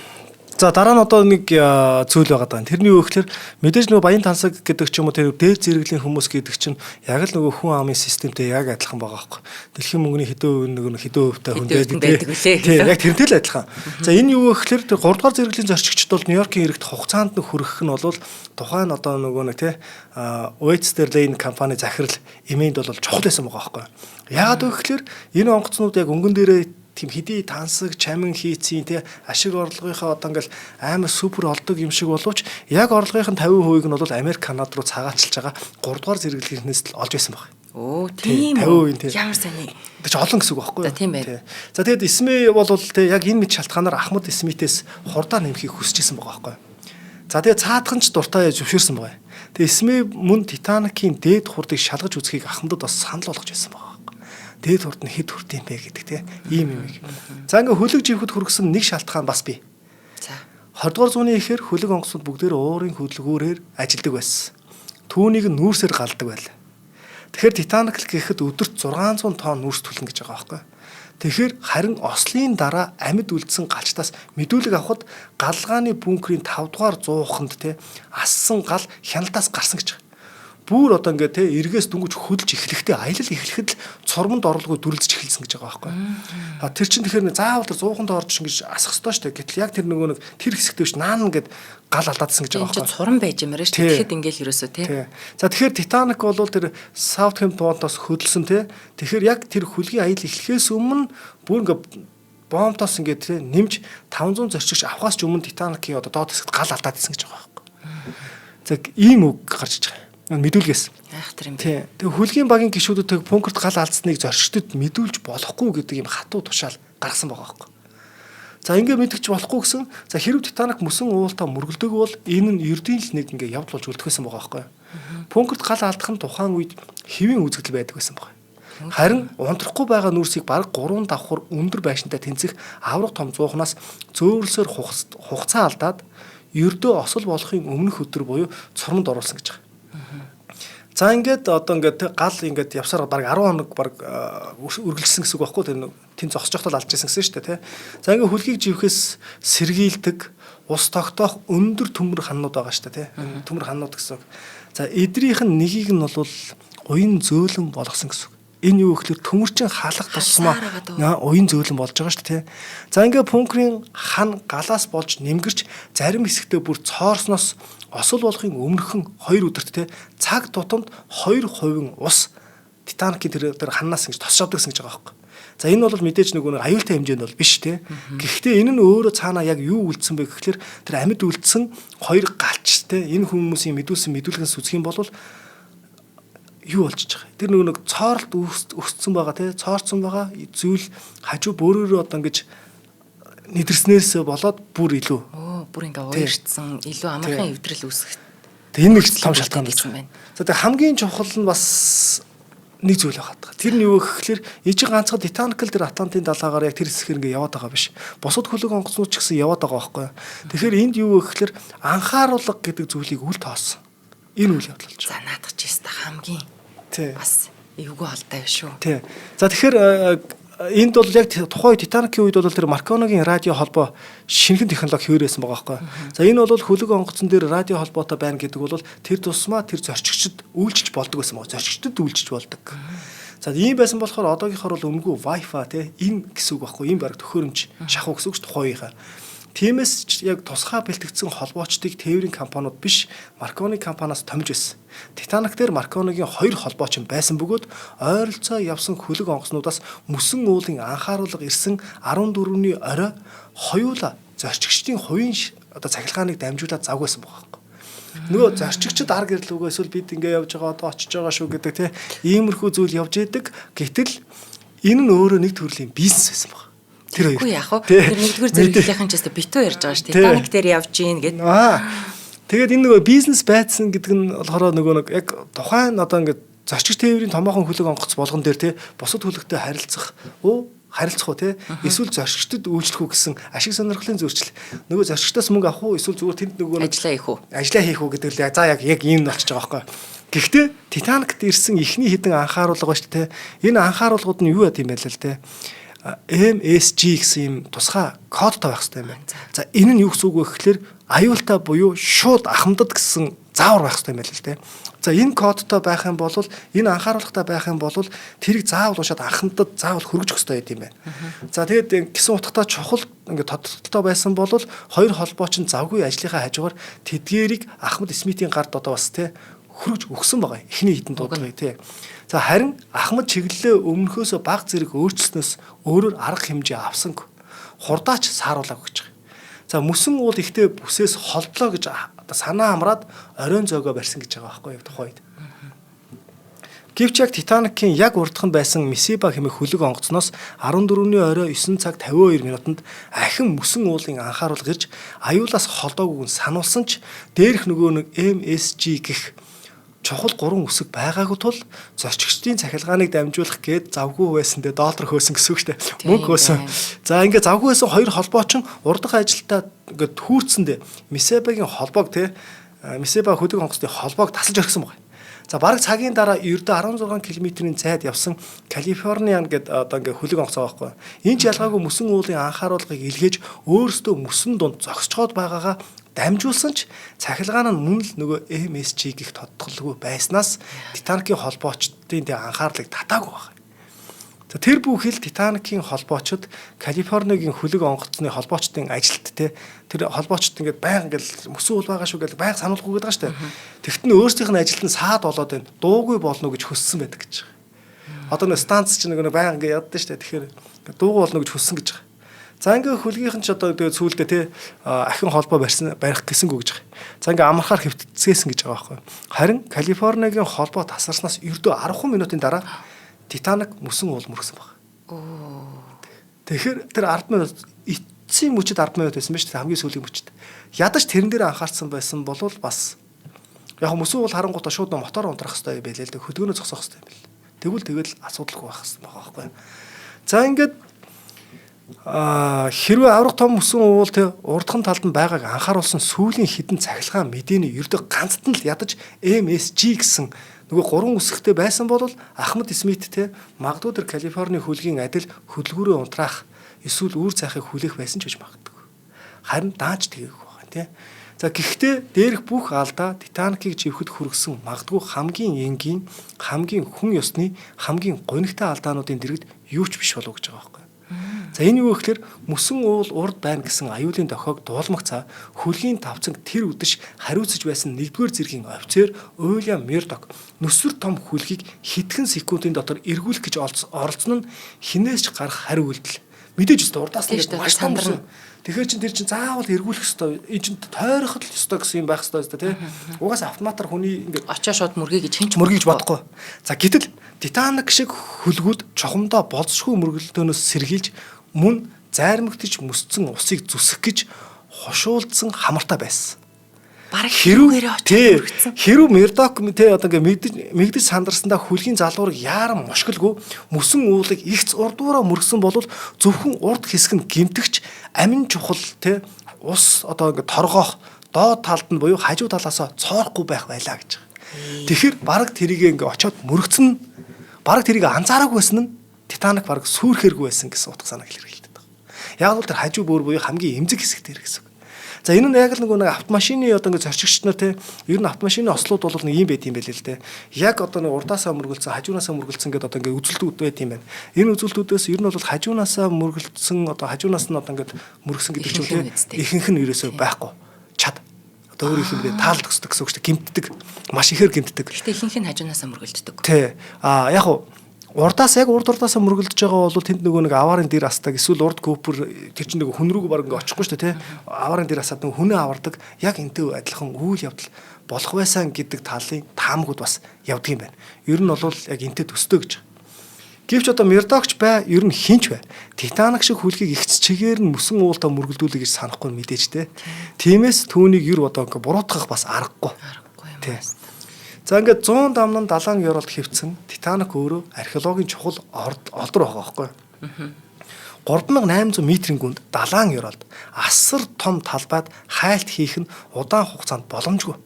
За, дараа нь одоо нэг зүйл байгаа даа. Тэрний юу гэхээр мэдээж нөгөө баян тансаг гэдэг ч юм уу, тэр дээд зэрэглэлийн хүмүүс гэдэг чинь яг л нөгөө хүн амын системтэй яг адилхан байгаа байхгүй. Дэлхийн мөнгөний хэдэн хувь нь нөгөө хэдэн хувьтай хүн байдаг үлээ. Тийм, яг тэрнтэй л адилхан. За, энэ юу гэхээр тэр 3 дугаар зэрэглэлийн зорчигчд бол Нью-Йоркийн иргэд хугацаанд нь хүрэх нь бол тухайн одоо нөгөө нэг тий White Star Line компани захирал эмээнд бол чухал байсан байгаа байхгүй. Яагаад вэ гэхээр энэ онгоцнууд яг өнгөн дээрээ тийм хэдий тансаг чамин хийцийн тий ашиг орлогынхаа одоо ингээл амар супер олдог юм шиг боловч яг орлогынх нь 50%-ийг нь бол Америк, Канад руу цагаатчилж байгаа 3 дугаар зэрэглэлийнээс л олж байсан баг. Өө, тийм үү. 50%, тий. Ямар сайн. Тэр чинь олон гэсэн үг байхгүй юу? Тийм байна. За, тэгээд Исмей бол тий яг энэ мэд шалтгаанаар Ахмад Смитээс хурдаа нэмхийг хүсэж исэн байгаа байхгүй юу? За, тэгээд цаадхан ч дуртай зөвшөөрсөн байгаа. Тэгээд Исмей мөн Титаникийн дээд хурдыг шалгаж үзхийг Ахмадад бас санал болгож байсан байгаа. Дээд хурд нь хэд хүрт юм бэ гэдэг тий ийм юм. За, ингээ хөлөг живхэд хүргэсэн нэг шалтгаан бас бий. За. 20 дугаар зууны ихээр хөлөг онгоцнууд бүгдээр уурын хөдөлгүүрээр ажилдаг байсан. Түүнийг нүүрсээр галдаг байл. Тэгэхээр Титаник л гэхэд өдөрт 600 тонн нүүрс түлнэ гэж байгаа байхгүй. Тэгэхээр харин ослын дараа амьд үлдсэн галчтаас мэдүүлэг авахд галгааны бункерийн 5 дугаар зууханд тий ассан гал хяналтаас гарсан гэж байгаа. Бүр одоо ингээд те эргээс дөнгөж хөдөлж эхлэхдээ, аялал эхлэхэд л цурманд орлогоо дүрлэж эхэлсэн гэж байгаа байхгүй. А тэр чинь тэгэхээр заавал тэр 100-нд орж ингэж асах ёстой шүү дээ. Гэтэл яг тэр нөгөө нэг тэр хэсэгтээ биш наана ингээд гал алдаадсан гэж байгаа байхгүй. Цурам байж юмараа шүү дээ. Тэгэхэд ингээл ерөөсөө те. За, тэгэхээр Титаник бол тэр Саутгемптоноос хөдөлсөн те. Тэгэхээр яг тэр хүлгийн аялал эхлэхээс өмнө бүр ингээд бомбтоос ингээд те нэмж 500 зорчигч авахаас ч өмнө Титаникийн одоо доод хэсэгт гал алдаадсан гэж байгаа байхгүй. За, ийм үг гарч иж байгаа мэдүүлгээс. Айхтар юм. Тий. Тэгээ хүлгийн багийн гишүүдэд тэг бункерт гал алдсныг зорчигчдод мэдүүлж болохгүй гэдэг юм хатуу тушаал гаргасан байгаа байхгүй. За, ингээ мэдгч болохгүй гэсэн. За, хэрв Титаник мөсөн уултаа мөргөлдөг бол энэ нь ердийн л нэг ингээ явдал болж үлдэх байсан байгаа байхгүй. Бункерт гал алдах нь тухайн үед хэвийн үзэгдэл байдаг байсан байгаа. Харин унтрахгүй байгаа нүүрсийг бараг 3 давхар өндөр байшинтай тэнцэх авраг том зуухнаас зөөвөрлсөөр хугацаа алдаад ердөө осол болохын өмнөх өдөр буюу цурманд оруулсан гэж байгаа. За ингээд одоо ингээд гал ингээд явсаар бараг 10 хоног бараг үргэлжилсэн гэсэн үг байхгүй, тэр тэн зогсож байхдаа алж ирсэн гэсэн шүү дээ, тий. За ингээд хүлгийг живхээс сэргийлдэг ус тогтоох өндөр төмөр ханнууд байгаа шүү дээ, тий. Төмөр ханнууд гэсэн үг. За эдрийнх нь нэгийг нь бол уян зөөлөн болгосон гэсэн үг. Энэ юу гэхээр төмөрчин халах тусмаа уян зөөлөн болж байгаа шүү дээ, тий. За ингээд пункрийн хан галаас болж нэмгэрч зарим хэсэгтээ бүр цоорсноос осол болохын өмнөхөн 2 өдөрт те цаг тутамд 2% ус Титаникийн тэр ханнаас ингэж тосч авдаг гэсэн гэж байгаа байхгүй. За энэ бол мэдээж нөгөө нэг аюултай хэмжээнд бол биш те. Гэхдээ энэ нь өөрөө цаанаа яг юу үлдсэн бэ гэхлээр тэр амьд үлдсэн хоёр галч те энэ хүмүүсийн мэдүүлсэн мэдүүлгээс үзэх юм бол юу болчихж байгаа. Тэр нөгөө нэг цооролт өсцөн байгаа те цоорцсон байгаа зүйл хажуу бөөрөөрөө одоо ингэж нэдэрснээс болоод бүр илүү. Бүр ингээ уярчсан, илүү амархан эвдрэл үүсгэх. Тэг энэ нэг том шалтгаан болж байна. За тэг хамгийн чухал нь бас нэг зүйл байгаа. Тэр нь юу гэхээр ижиг ганцхан Титаник л тэр Атлантын далаагаар яг тэр хэсгээр ингээ яваад байгаа биш. Бусад хөлөг онгоцнууд ч гэсэн яваад байгаа байхгүй. Тэгэхээр энд юу гэхээр анхааруулга гэдэг зүйлийг үл тоосон. Энэ үйл явдал болж байгаа. За наадах чи өстө хамгийн бас эвгүй холдоо биш үү? Тий. За тэгэхээр энд бол яг тухайн Титаникийн үед бол тэр Марконогийн радио холбоо шинэхэн технологи хэвээрээсэн байгаа байхгүй. За энэ бол хөлөг онгоцон дээр радио холбоотой байна гэдэг бол тэр тусмаа тэр зорчигчд үйлчилж болдог байсан байгаа. Зорчигчдод үйлчилж болдог. За ийм байсан болохоор одоогийнхоор бол өмнөгөө Wi-Fi те энэ гэсэн үг байхгүй. Энэ бараг төхөөрөмж шахуу гэсэн үг ш тухайн үеийнхаа. Тиймээс ч яг тусгай бэлтгэгдсэн холбоочдыг тээврийн компаниуд биш Маркони компаниас томж байсан. Титаник дээр Марконигийн хоёр холбооч байсан бөгөөд ойролцоо явсан хөлөг онгоцнуудаас мөсөн уулын анхааруулга ирсэн 14-ний орой хоёулаа зорчигчдын хувийн одоо цахилгааныг дамжуулаад завг байсан байгаа байхгүй. Нөгөө зорчигчд ар гэрлүүгөө эсвэл бид ингэ явж байгаа одоо очиж байгаа шүү гэдэг те иймэрхүү зүйл явж идэг. Гэтэл энэ нь өөрөө нэг төрлийн бизнес байсан баг. Тэр хоёр. Үгүй яах вэ? Тэр нэгдүгээр зэрэглэлийнхэн ч өстө битүү ярьж байгаа шүү. Титаник дээр явж гин гэд. Тэгээд энэ нөгөө бизнес байцсан гэдэг нь болохоор нөгөө нэг яг тухайн одоо ингээд зорчигч тээврийн томоохон хөлөг онгоц болгон дээр те бусад хөлөгтэй харилцах уу харилцах уу те эсвэл зорчигчдод үйлчлэх үү гэсэн ашиг сонирхлын зөрчил. Нөгөө зорчигчдоос мөнгө авах уу эсвэл зүгээр тэнд нөгөө ажиллаа хийх үү? Ажиллаа хийх үү гэдэг л за яг ийм болчихж байгаа байхгүй. Гэхдээ Титаникт ирсэн эхний хэдэн анхааруулга ба шүү те. Энэ анхааруулгууд нь юу байд юм бэ л те. MSG гэсэн юм тусгай кодтой байх хэрэгтэй юм байна. За энэ нь юу гэсэн үг вэ гэхлээр аюултай буюу шууд ахмадад гэсэн заавар байх хэрэгтэй юм байна л дээ. За энэ кодтой байх юм бол энэ анхааруулгатай байх юм бол тэрийг заавал уншаад ахмадад заавал хөргөж өгөх хэрэгтэй байд юм байна. За тэгээд гэсэн утгатай чухал ингээд тодтолтой байсан бол хоёр холбооч нь завгүй ажлынхаа хажуугаар тэдгээрийг Ахмад Смитийн гард одоо бас те хөргөж өгсөн байгаа. Эхний хэдэн дуудлагыг тий. За харин Ахмад чиглэлээ өмнөхөөсөө баг зэрэг өөрчлснөөс өөрөөр арга хэмжээ авсангүй. Хурдаач сааруулаагүй гэж байгаа. За мөсөн уул ихтэй бүсээс холдлоо гэж одоо санаа амраад оройн зөөгөө барьсан гэж байгаа байхгүй юу тухайн үед. Гэвч яг Титаникийн яг урдх нь байсан Мисиба хэмээх хөлөг онгоцноос 14-ний орой 9 цаг 52 минутанд ахин мөсөн уулын анхааруулга ирж аюулаас холдоогүй нь сануулсан ч дээрх нөгөө нэг MSG гэх чухал гурван үсэг байгаагүй тул зорчигчдын цахилгааныг дамжуулах гээд завгүй байсан дээр доллар хөөсөн гэсэн үг шүү дээ. Мөнгө хөөсөн. За ингээд завгүй байсан хоёр холбоочин урдах ажилдаа ингээд түүрцэндээ Мисебагийн холбоог те Мисеба хөдөг онгоцны холбоог тасалж орхисон байна. За бараг цагийн дараа ердөө 16 км-ийн зайд явсан Калифорниан гэдэг одоо ингээд хөлөг онгоц байгаа байхгүй. Энэ ч ялгаагүй мөсөн уулын анхааруулгыг илгээж өөрсдөө мөсөн дунд зогсцоод байгаагаа дамжуулсан ч цахилгаан нь мөн л нөгөө MSG гих тодтолгүй байснаас Титаникийн холбоочдын тэг анхаарлыг татаагүй байна. За тэр бүхэл Титаникийн холбоочд Калифорнигийн хөлөг онгоцны холбоочдын ажилт те тэр холбоочд ингээд байнга ингээд мөсөн уул байгаа шүү гэж байнга сануулгүй гэдэг байгаа шүү дээ. Тэгт нь өөрсдийнх нь ажилт нь саад болоод байна. Дуугүй болно гэж хүссэн байдаг гэж байгаа. Одоо нэг станц чинь нэг байнга ингээд яддаг шүү дээ. Тэгэхээр дуугүй болно гэж хүссэн гэж байгаа. За ингээ хөлгийнх нь ч одоо тэгээ сүүлдээ те ахин холбоо барьсан барих гэсэнгүй гэж байгаа. За ингээ амархаар хэвтцгээсэн гэж байгаа байхгүй. Харин Калифорнигийн холбоо тасарснаас ердөө 10 минутын дараа Титаник мөсөн уул мөргсөн баг. Тэгэхээр тэр 10 минут эцсийн мөчөд 10 минут байсан ба шүү дээ хамгийн сүүлийн мөчөд. Ядаж тэрэн дээр анхаарсан байсан бол бас яг мөсөн уул харангуутаа шууд мотор унтрах хэрэгтэй байлээ л дээ хөдгөөнөө зогсоох хэрэгтэй юм бэл. Тэгвэл тэгэл асуудалгүй байх хэрэгтэй байгаа байхгүй. За ингээд хэрвээ аврах том мөсөн уул те урдхан талд нь байгааг анхааруулсан сүүлийн хідэн цахилгаан мэдээний ердөө ганцт нь л ядаж MSG гэсэн нөгөө гурван үсгтэй байсан бол Ахмад Смит те магадгүй тэр Калифорни хөлгийн адил хөдөлгүүрээ унтраах эсвэл үүр цайхыг хүлээх байсан ч гэж магадгүй. Харин дааж тэгээгүй байгаа те. За гэхдээ дээрх бүх алдаа Титаникийг живэхэд хүргэсэн магадгүй хамгийн энгийн, хамгийн хүн ёсны, хамгийн гонигтай алдаануудын дэргэд юу ч биш болов гэж байгаа байхгүй. За энэ юу гэхээр мөсөн уул урд байна гэсэн аюулын дохиог дуулмагцаа хөлгийн тавцанг тэр үдэш хариуцаж байсан нэгдүгээр зэргийн офицер Уильям Мердок нүсэр том хөлгийг хэдхэн секундын дотор эргүүлэх гэж оролцсон нь хинээс ч гарах хариу үйлдэл. Мэдээж өстө урдаас нь маш том мөсөн. Тэгэхээр чин тэр чин заавал эргүүлэх ёстой. Энэ чин тойрох л ёстой гэсэн юм байх ёстой өстө тий. Угаасаа автоматар хүний ингээд очоо шууд мөргий гэж хинч мөргий гэж бодохгүй. За гэтэл Титаник шиг хөлгүүд чухамдаа болзошгүй мөргөлдөөнөөс сэргийлж мөн зайрмагтж мөсцөн усыг зүсэх гэж хошуулдсан хамартай байсан. Бараг хэрүүгээрээ очиж мөргөцсөн. Хэрүү Мердок те одоо ингээ мэгдэж сандарсандаа хүлгийн залуурыг яаран мошгэлгүй мөсөн уулыг ихц урдуураа мөргсөн бол зөвхөн урд хэсэг нь гимтгч амин чухал те ус одоо ингээ торгоох доод талд нь буюу хажуу талаасаа цоорохгүй байх байлаа гэж. Тэгэхээр бараг тэрийг ингээ очиод мөргцэн бараг тэрийг анзаараагүй байсан нь Титаник бараг сүрхэргүй байсан гэсэн утга санааг илэрхийлдэг. Яг бол тэр хажуу бөөр буюу хамгийн эмзэг хэсэг дээр гэсэн үг. За энэ нь яг л нөгөө нэг автомашины одоо ингээ зорчигч нар те ер нь автомашины ослууд бол нэг юм байт юм байл л те. Яг одоо нэг урдаасаа мөргөлдсөн, хажуунаасаа мөргөлдсөн гэдээ одоо ингээ үзүүлэлтүүд байт юм байна. Энэ үзүүлэлтүүдээс ер нь бол хажуунаасаа мөргөлдсөн одоо хажуунаас нь одоо ингээ мөргсөн гэдэг ч юм те ихэнх нь ерөөсөө байхгүй. Чад. Одоо өөр их юм бэ таалд өсдөг гэсэн үг шүү дээ. Гимтдэг. Маш ихээр гимтдэг. Гэхдээ ихэнх нь хажуунаасаа мөргөлддөг. Тий. А яг уу урдаас яг урд урдаасаа мөргөлдөж байгаа бол тэнд нөгөө нэг аварын дэр астаг эсвэл урд көпөр тэр чинь нөгөө хүн рүүг баг ингээ очихгүй шүү дээ тий. Аварын дэр асаад нөгөө хүнээ авардаг яг энтэй адилхан үйл явдал болох байсан гэдэг талын таамагуд бас явдаг юм байна. Ер нь бол яг энтэй төстэй гэж. Гэвч одоо Мердокч бай, ер нь хинч бай. Титаник шиг хүлгийг ихц чигээр нь мөсөн уултаа мөргөлдүүлэх гэж санахгүй мэдээж те. Тиймээс түүнийг ер одоо ингээ буруутгах бас аргагүй. Аргагүй юм байна. За ингээд 100 дамнан далайн ёроолд хэвцэн Титаник өөрөө археологийн чухал олдор байгаа байхгүй. 3800 метрийн гүнд далайн ёроолд асар том талбайд хайлт хийх нь удаан хугацаанд боломжгүй.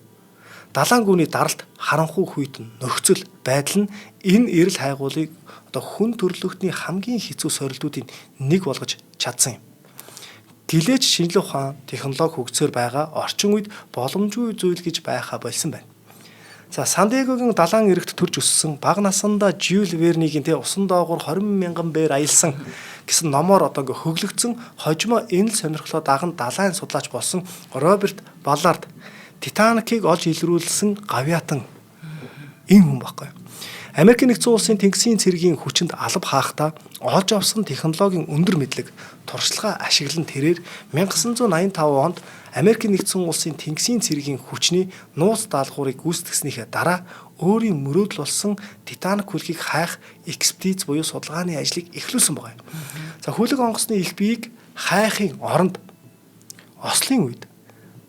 Далайн гүний даралт, харанхуй хүйтэн нөхцөл байдал нь энэ эрэл хайгуулыг одоо хүн төрөлхтний хамгийн хэцүү сорилтуудын нэг болгож чадсан юм. Гэлээч шинжлэх ухаан, технологи хөгжсөөр байгаа орчин үед боломжгүй зүйл гэж байхаа болсон байна. За Сан Диегогийн далайн эрэгт төрж өссөн бага насандаа Жюль Вернигийн тэ усан доогуур 20 мянган бээр аялсан гэсэн номоор одоо ингээ хөглөгдсөн хожимо энэ л сонирхлоо даган далайн судлаач болсон Роберт Баллард Титаникийг олж илрүүлсэн гавьяатан энэ хүн байхгүй. Америкийн нэгдсэн улсын тэнгисийн цэргийн хүчинд алба хаахтаа олж авсан технологийн өндөр мэдлэг туршлага ашиглан тэрээр 1985 онд Америкийн нэгдсэн улсын тэнгисийн цэргийн хүчний нууц даалгаврыг гүйцэтгснийхээ дараа өөрийн мөрөөдөл болсон Титаник хөлгийг хайх экспедиц буюу судалгааны ажлыг эхлүүлсэн байгаа юм. За хөлөг онгоцны их биеийг хайхын оронд ослын үед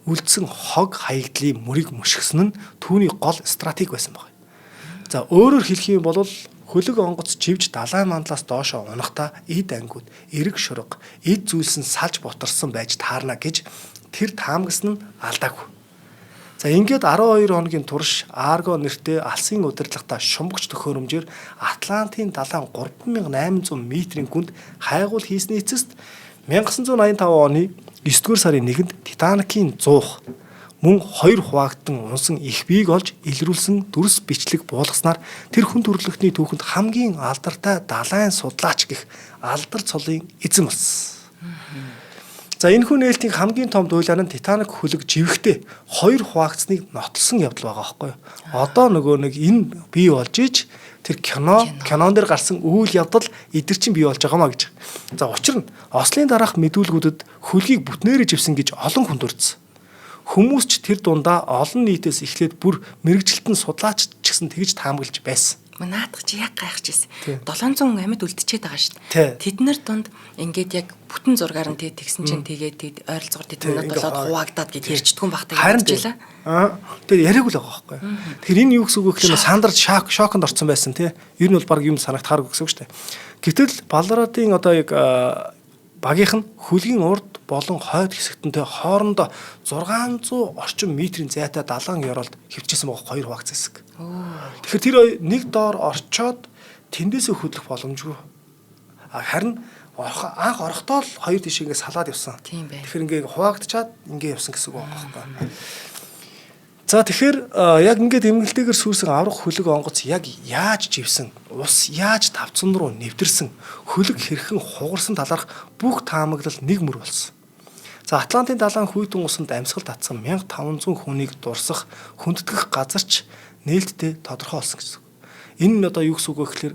үлдсэн хог хаягдлын мөрийг мөшгсөн нь түүний гол стратеги байсан байна. За өөрөөр хэлэх юм бол хөлөг онгоц чивж далайн мандлаас доошоо унахдаа эд ангиуд, эрэг шурга, эд зүйлс нь салж бутарсан байж таарна гэж тэр таамагсан нь алдаагүй. За ингээд 12 хоногийн турш Арго нэртэй алсын удирдлагатай шумбагч төхөөрөмжөөр Атлантын далайн 3800 метрийн гүнд хайгуул хийсний эцэст 1985 оны 9-р сарын 1-нд Титаникийн зуух мөн хоёр хуваагдсан унсан их биеийг олж илрүүлсэн дүрс бичлэг буулгаснаар тэр хүн төрөлхтний түүхэнд хамгийн алдартай далайн судлаач гэх алдар цолын эзэн болсон. За энэ хүн нээлтийн хамгийн том дуйлаа нь Титаник хөлөг живэхдээ хоёр хуваагдсныг нотлсон явдал байгаа байхгүй юу? Одоо нөгөө нэг энэ бий болж ич тэр кинон дээр гарсан үйл явдал эдгэр чинь бий болж байгаамаа гэж. За учир нь ослын дараах мэдүүлгүүдэд хөлгийг бүтнээрээ живсэн гэж олон хүн дурдсан. Хүмүүс ч тэр дундаа олон нийтээс эхлээд бүр мэргэжилтэн судлаач ч гэсэн тэгж таамаглаж байсан. Наадах чи яг гайхаж ирсэн. 700 хүн амьд үлдчихэд байгаа шүү дээ. Тэд нар дунд ингээд яг бүтэн зургаар нь тэгсэн чинь тэгээд тэд ойролцоогоор тэд минут болоод хуваагдаад гэд ярьчдгүй юм багтаа гэж хэлээ. Тэгээд яриаг л байгаа байхгүй. Тэгэхээр энэ юу гэсэн үг вэ гэхээр сандарч шоконд орсон байсан тий. Ер нь бол баг юм санагдахааргүй гэсэн үг шүү дээ. Гэтэл Баларадын одоо яг багийнх нь хөлгийн урд болон хойд хэсэгтэнтэй хоорондоо 600 орчим метрийн зайтай далайн ёроолд хөвчээсэн байгаа хоёр хуваагдсан хэсэг. Тэгэхээр тэр нэг доор орчоод тэндээсээ хөдлөх боломжгүй. Харин анх орохдоо л хоёр тийш ингээ салаад явсан. Тэгэхээр ингээ хуваагдчаад ингээ явсан гэсэн үг байгаа байхгүй. За тэгэхээр яг ингээд эмгэлтэйгэр сүүрсэн аврах хөлөг онгоц яг яаж живсэн, ус яаж тавцан руу нэвтэрсэн, хөлөг хэрхэн хугарсан талаарх бүх таамаглал нэг мөр болсон. За Атлантын далайн хүйтэн усанд амьсгал татсан 1500 хүнийг дурсах, хүндэтгэх газарч нээлттэй тодорхой болсон гэсэн үг. Энэ нь одоо юу гэсэн үг вэ гэхээр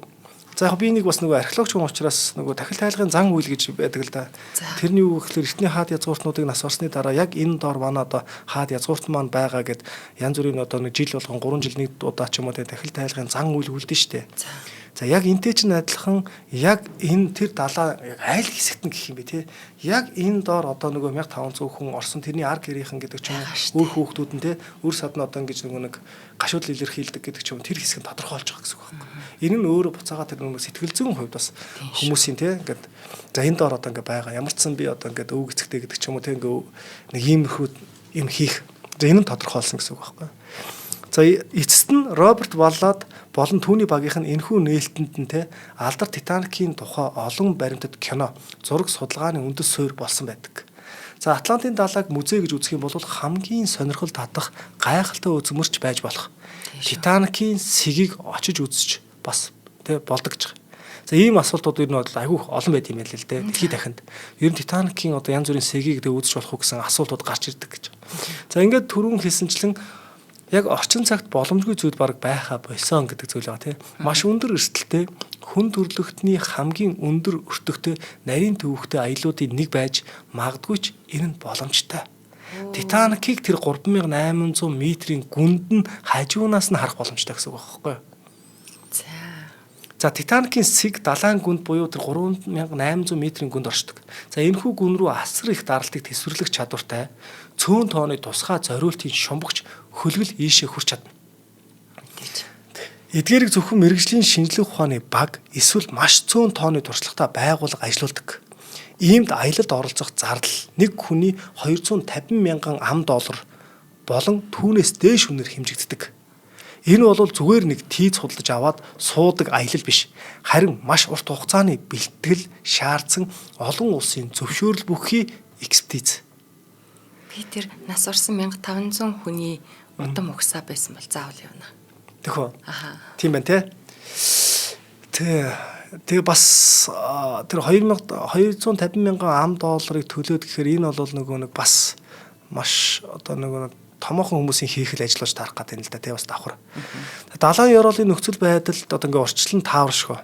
за яг би нэг бас нөгөө археологч хүн учраас нөгөө дахил тайлгын зан үйл гэж байдаг л да. Тэрний юу гэхээр эртний хаад язгууртнуудыг нас барсны дараа яг энэ доор манай одоо хаад язгуурт маань байгаа гэд янз бүрийн одоо нэг жил болгон 3 жил нэг удаа ч юм уу дахил тайлгын зан үйл үлдэн штэ. За яг энтэй чинь адилхан яг энэ тэр далаа яг айл хэсэгт нь гэх юм бэ те. Яг энэ доор одоо нөгөө 1500 хүн орсон тэрний ар гэрийнхэн гэдэг ч юм уу үр хүүхдүүд нь те үр сад нь одоо ингэж нөгөө нэг гашуудлал илэрхийлдэг гэдэг ч юм тэр хэсэг нь тодорхойлж байгаа гэсэн үг байхгүй. Энэ нь өөрөө буцаагаа тэр нөгөө сэтгэл зүйн хувьд бас хүмүүсийн те ингээд за энэ доор одоо ингээд байгаа ямар ч сан би одоо ингээд өвөг эцэгтэй гэдэг ч юм уу те ингээд нэг иймэрхүү юм хийх. За энэ нь тодорхойлсон гэсэн үг байхгүй. За эцэст нь Роберт Баллад болон түүний багийнх нь энэхүү нээлтэнд нь те алдар Титаникийн тухай олон баримтат кино, зураг судалгааны үндэс суурь болсон байдаг. За Атлантын далайг музей гэж үзэх юм бол хамгийн сонирхол татах гайхалтай үзмэрч байж болох. Титаникийн сэгийг очиж үзэж бас те болдог гэж. За ийм асуултууд ер нь бол айгүй олон байд юм байл л дээ. Дэлхийд дахинд. Ер нь Титаникийн одоо янз бүрийн сэгийг тэ үзэж болох уу гэсэн асуултууд гарч ирдэг гэж. За ингээд түрүүн хэлсэнчлэн яг орчин цагт боломжгүй зүйл баг байхаа болсон гэдэг зүйл байгаа тийм. Маш өндөр эрсдэлтэй хүн төрөлхтний хамгийн өндөр өртөгтэй нарийн төвөгтэй аяллуудын нэг байж магадгүй ч энэ нь боломжтой. Титаникийг тэр 3800 метрийн гүнд нь хажуунаас нь харах боломжтой гэсэн үг байхгүй юу? За Титаникийн сэг далайн гүнд буюу тэр 3800 метрийн гүнд оршдог. За энэхүү гүн рүү асар их даралтыг тэсвэрлэх чадвартай цөөн тооны тусгай зориултын шумбагч хөлгөл ийшээ хүрч чадна. Эдгээрийг зөвхөн мэрэгжлийн шинжлэх ухааны баг эсвэл маш цөөн тооны туршлагатай байгууллага ажилуулдаг. Иймд аялалд оролцох зардал нэг хүний 250 мянган ам доллар болон түүнээс дээш үнээр хэмжигддэг. Энэ бол зүгээр нэг тийз худалдаж аваад суудаг аялал биш. Харин маш урт хугацааны бэлтгэл шаардсан олон улсын зөвшөөрөл бүхий экспертиз. Би тэр нас орсон 1500 хүний удам угсаа байсан бол заавал явна. Тэхүү. Аха. Тийм байна те. Тэ. Тэгээ бас тэр 250 мянган ам долларыг төлөөд гэхээр энэ бол нөгөө нэг бас маш одоо нөгөө нэг томоохон хүмүүсийн хийх л ажил болж таарах гэдэг юм л да тий бас давхар. Далайн ёроолын нөхцөл байдалд одоо ингээ урьдчилан тааваршгүй.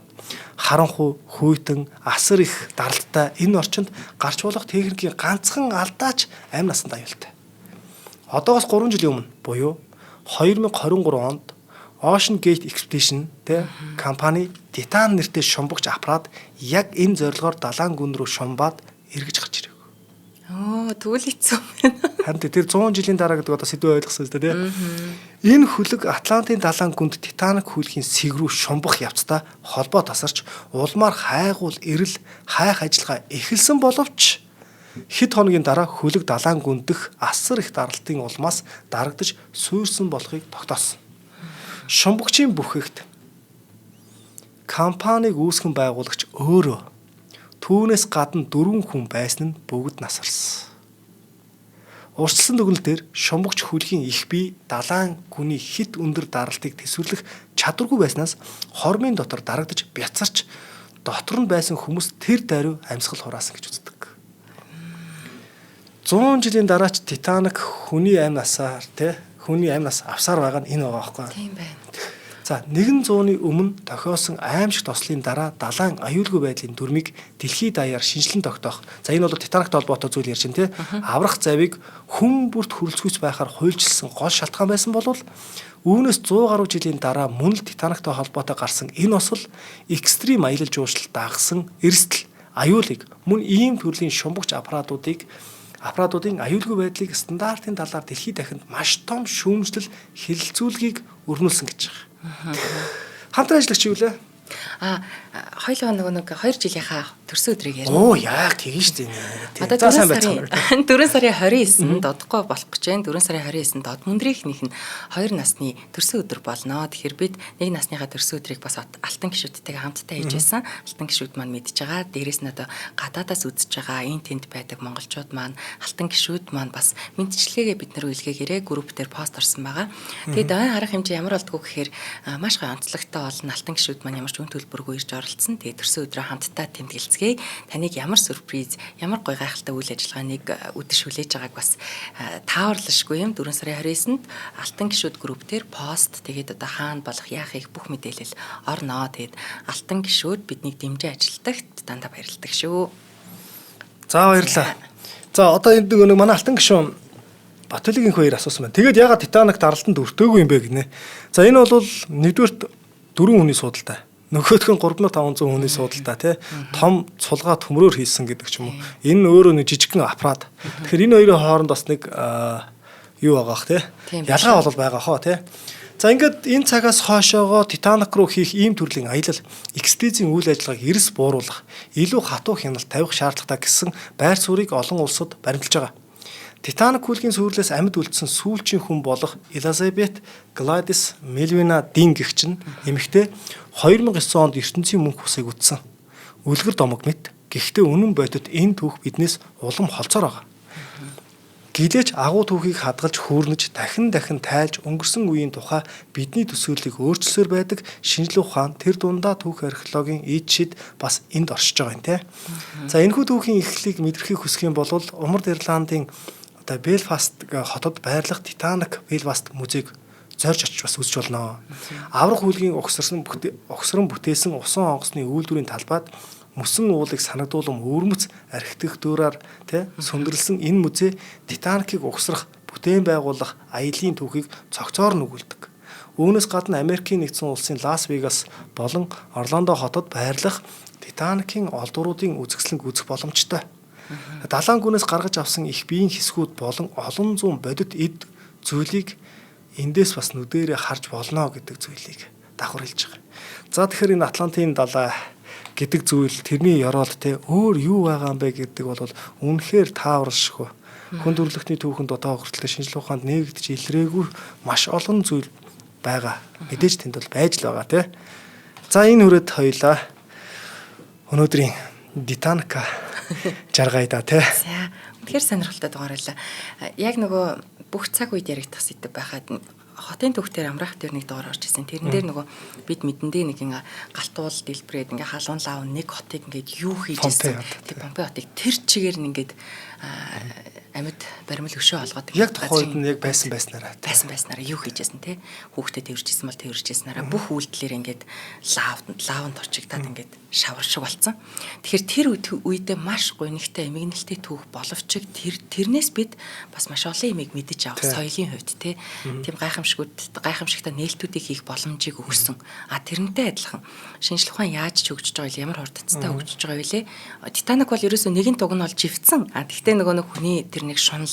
Харанхуй, хүйтэн, асар их даралттай энэ орчинд гарч болох техникийн ганцхан алдаач амь насанд аюултай. Одоогоос 3 жилийн өмнө буюу 2023 онд Ocean Gate Expedition тэ компани Титан нэртэй шумбагч аппарат яг энэ зорилгоор далайн гүн рүү шумбаад эргэж гарч ирэв. Оо, тэгвэл хэцүү байна. Харин тэр 100 жилийн дараа гэдэг одоо сэдв ойлгосон л дээ тий. Энэ хөлөг Атлантын далайн гүнд Титаник хөлгийн сэг рүү шумбах явцдаа холбоо тасарч улмаар хайгуул эрэл хайх ажиллагаа эхэлсэн боловч хэд хоногийн дараа хөлөг далайн гүн дэх асар их даралтын улмаас дарагдаж суурсан болохыг тогтоосон. Шумбагчийн бүхэгт компанийг үүсгэн байгуулагч өөрөө түүнээс гадна 4 хүн байсан нь бүгд нас барсан. Урьдчилсан дүгнэлтээр дээр шумбагч хөлгийн их бие далайн гүний хит өндөр даралтыг төсвөрлөх чадваргүй байснаас хормын дотор дарагдаж бяцарч дотор нь байсан хүмүүс тэр даруй амьсгал хураасан гэж үздэг. 100 жилийн дараач Титаник хүний амь насаар тий хүний амь нас авсаар байгаа нь энэ байгаа байхгүй. Тийм байна. За 100-ны өмнө тохиосон аимшигт ослын дараа далайн аюулгүй байдлын дүрмийг дэлхийд даяар шинжилэн тогтоох. За энэ бол Титаниктай холбоотой зүйл ярьж байна тий. Аврах завийг хүн бүрт хүрэлцгүйц байхаар хуульчилсан гол шалтгаан байсан бол үүнээс 100 гаруй жилийн дараа мөн л Титаниктай холбоотой гарсан энэ осол экстрим аялал жуулчлалд дагсан эрсдэл аюулыг мөн ийм төрлийн шумбагч аппаратуудын аюулгүй байдлыг стандартын талаар дэлхийд дахинд маш том шүүмжлэл хэлэлцүүлгийг өрнүүлсэн гэж байгаа. Хамтран ажиллагч юу лээ? А хоёулаа нөгөө нэг 2 жилийнхаа төрсөн өдрийг ярина. Оо яах тэгэн шүү дээ. Одоо За сайн байцгаана. 4 сарын 29-нд одохгүй болох гэж байна. 4 сарын 29-нд Одмөндрийнхнийх нь 2 насны төрсөн өдөр болно. Тэгэхээр бид нэг насныхаа төрсөн өдрийг бас алтан гишүүдтэйгээ хамтдаа хийж байсан. Алтан гишүүд маань мэдж байгаа. Дээрээс нь одоо гадаадаас үзэж байгаа энэ тэнд байдаг монголчууд маань алтан гишүүд маань бас мэдчилгээгээ бид нар үлгээгээрээ групп дээр пост орсон байгаа. Тэгээд айн харах хэмжээ ямар болдгоо гэхээр маш гоё онцлогтой болно. Алтан гишүүд маань ямар ч үн төлбөргүй ирж оролцсон. Тэгээд төрсөн өдрөө хамтдаа тэмдэглэцгээе. Таныг ямар сюрприз, ямар гоё гайхалтай үйл ажиллагааныг үдэш хүлээж байгааг бас тааварлашгүй юм. 4 сарын 29-нд Алтан гишүүд групп дээр пост тэгээд одоо хаана болох яахыг бүх мэдээлэл орноо. Тэгээд Алтан гишүүд биднийг дэмжин ажилтагт дандаа баярладаг шүү. За баярлалаа. За одоо энд нэг манай алтан гишүүн Батүлигийн хоёр асуусан байна. Тэгээд ягаад Титаник даралтанд өртөөгүй юм бэ гинэ. За энэ бол нэгдүгээрт 4 хүний судалтай. Нөгөөх нь 3500 хүний судалтай тий. Том цулгаа төмрөөр хийсэн гэдэг ч юм уу. Энэ нь өөрөө нэг жижигхэн аппарат. Тэгэхээр энэ хоёрын хооронд бас нэг юу байгаа х тий. Ялгаа бол байгаа хоо тий. За ингээд энэ цагаас хойшоогоо Титаник руу хийх ийм төрлийн аялал экспедицийн үйл ажиллагааг эрс бууруулах, илүү хатуу хяналт тавих шаардлагатай гэсэн байр суурийг олон улсад баримталж байгаа. Титаник хүлгийн сүрлээс амьд үлдсэн сүүлчийн хүн болох Элизабет Гладис Мелвина Дин гэгч нь эмэгтэй 2009 онд ертөнцийн мөнх усыг үтсэн. Үлгэр домог мэт. Гэхдээ үнэн бодит энэ түүх биднээс улам холцоор байгаа. Гэлээч агуу түүхийг хадгалж хүүрнэж дахин дахин тайлж өнгөрсөн үеийн тухай бидний төсөөллийг өөрчилсөөр байдаг шинжлэх ухаан тэр дундаа түүх археологийн ид шид бас энд оршиж байгаа юм те. За энэхүү түүхийн эхлэлийг мэдрэхийг хүсэх юм бол Умард Ирландын одоо Белфаст хотод байрлах Титаник Белфаст музейг зорж очиж бас үзэж болно. Аврах хүлгийн угсарсан бүтээсэн усан онгоцны үйлдвэрийн талбайд мөсөн уулыг санагдуулан өвөрмөц архитектураар тэ сүндэрлсэн энэ музей Титаникийг угсрах бүтээн байгуулах аялын түүхийг цогцоор нүгэлдэг. Үүнээс гадна Америкийн нэгдсэн улсын Лас Вегас болон Орландо хотод байрлах Титаникийн олдвруудын үзэсгэлэнг үзэх боломжтой. Далайн гүнээс гаргаж авсан их биеийн хэсгүүд болон олон зуун бодит эд зүйлийг эндээс бас нүдэрээ харж болно гэдэг зүйлийг давхар хэлж байгаа. За тэгэхээр энэ Атлантын далай гэдэг зүйл тэрний ёроолд те өөр юу байгаа юм бэ гэдэг бол үнэхээр тааваршгүй. Хүн төрөлхтний түүхэнд одоо хүртэл шинжлэх ухаанд нээгдэж илрээгүй маш олон зүйл байгаа. Мэдээж тэнд бол байж л байгаа те. За энэ хүрээд хоёлаа өнөөдрийн Титаника жаргая да те. За үнэхээр сонирхолтой дугаар байлаа. Яг нөгөө бүх цаг үед яригдах сэдв байхад хотын түүхтэр амраах дээр нэг дугаар орж ирсэн. Тэрэн дээр нөгөө бид мэдэндээ нэг ингээ галтуул дэлбрээд ингээ халуун лав нэг хотыг ингээд юу хийж ирсэн. Тэр Помпей хотыг тэр чигээр нь ингээд амьд баримл өшөө олгоод яг тухайн үед нь яг байсан байснараа байсан байснараа юу хийжсэн те хүүхдэд тэрвэржсэн бол тэрвэржсэн бүх үйлдэлээр ингээд лавнд орчигдаад ингээд шавар шиг болцсон. Тэгэхээр тэр үедээ маш гунигтай эмгэнэлтэй түүх боловч тэрнээс бид бас маш олон юмыг мэдэж авах соёлын хувьд те тийм гайхамшигтай нээлтүүдийг хийх боломжийг өгсөн. А тэрнтэй адилхан шинжлэх ухаан яаж ч хөгжиж байгаа вэ? Ямар хурдцтай хөгжиж байгаа вэ? Титаник бол ерөөсөө нэгэн туг нь бол живцэн. А тэгтээ нөгөө нэг хүний тэр нэг шунал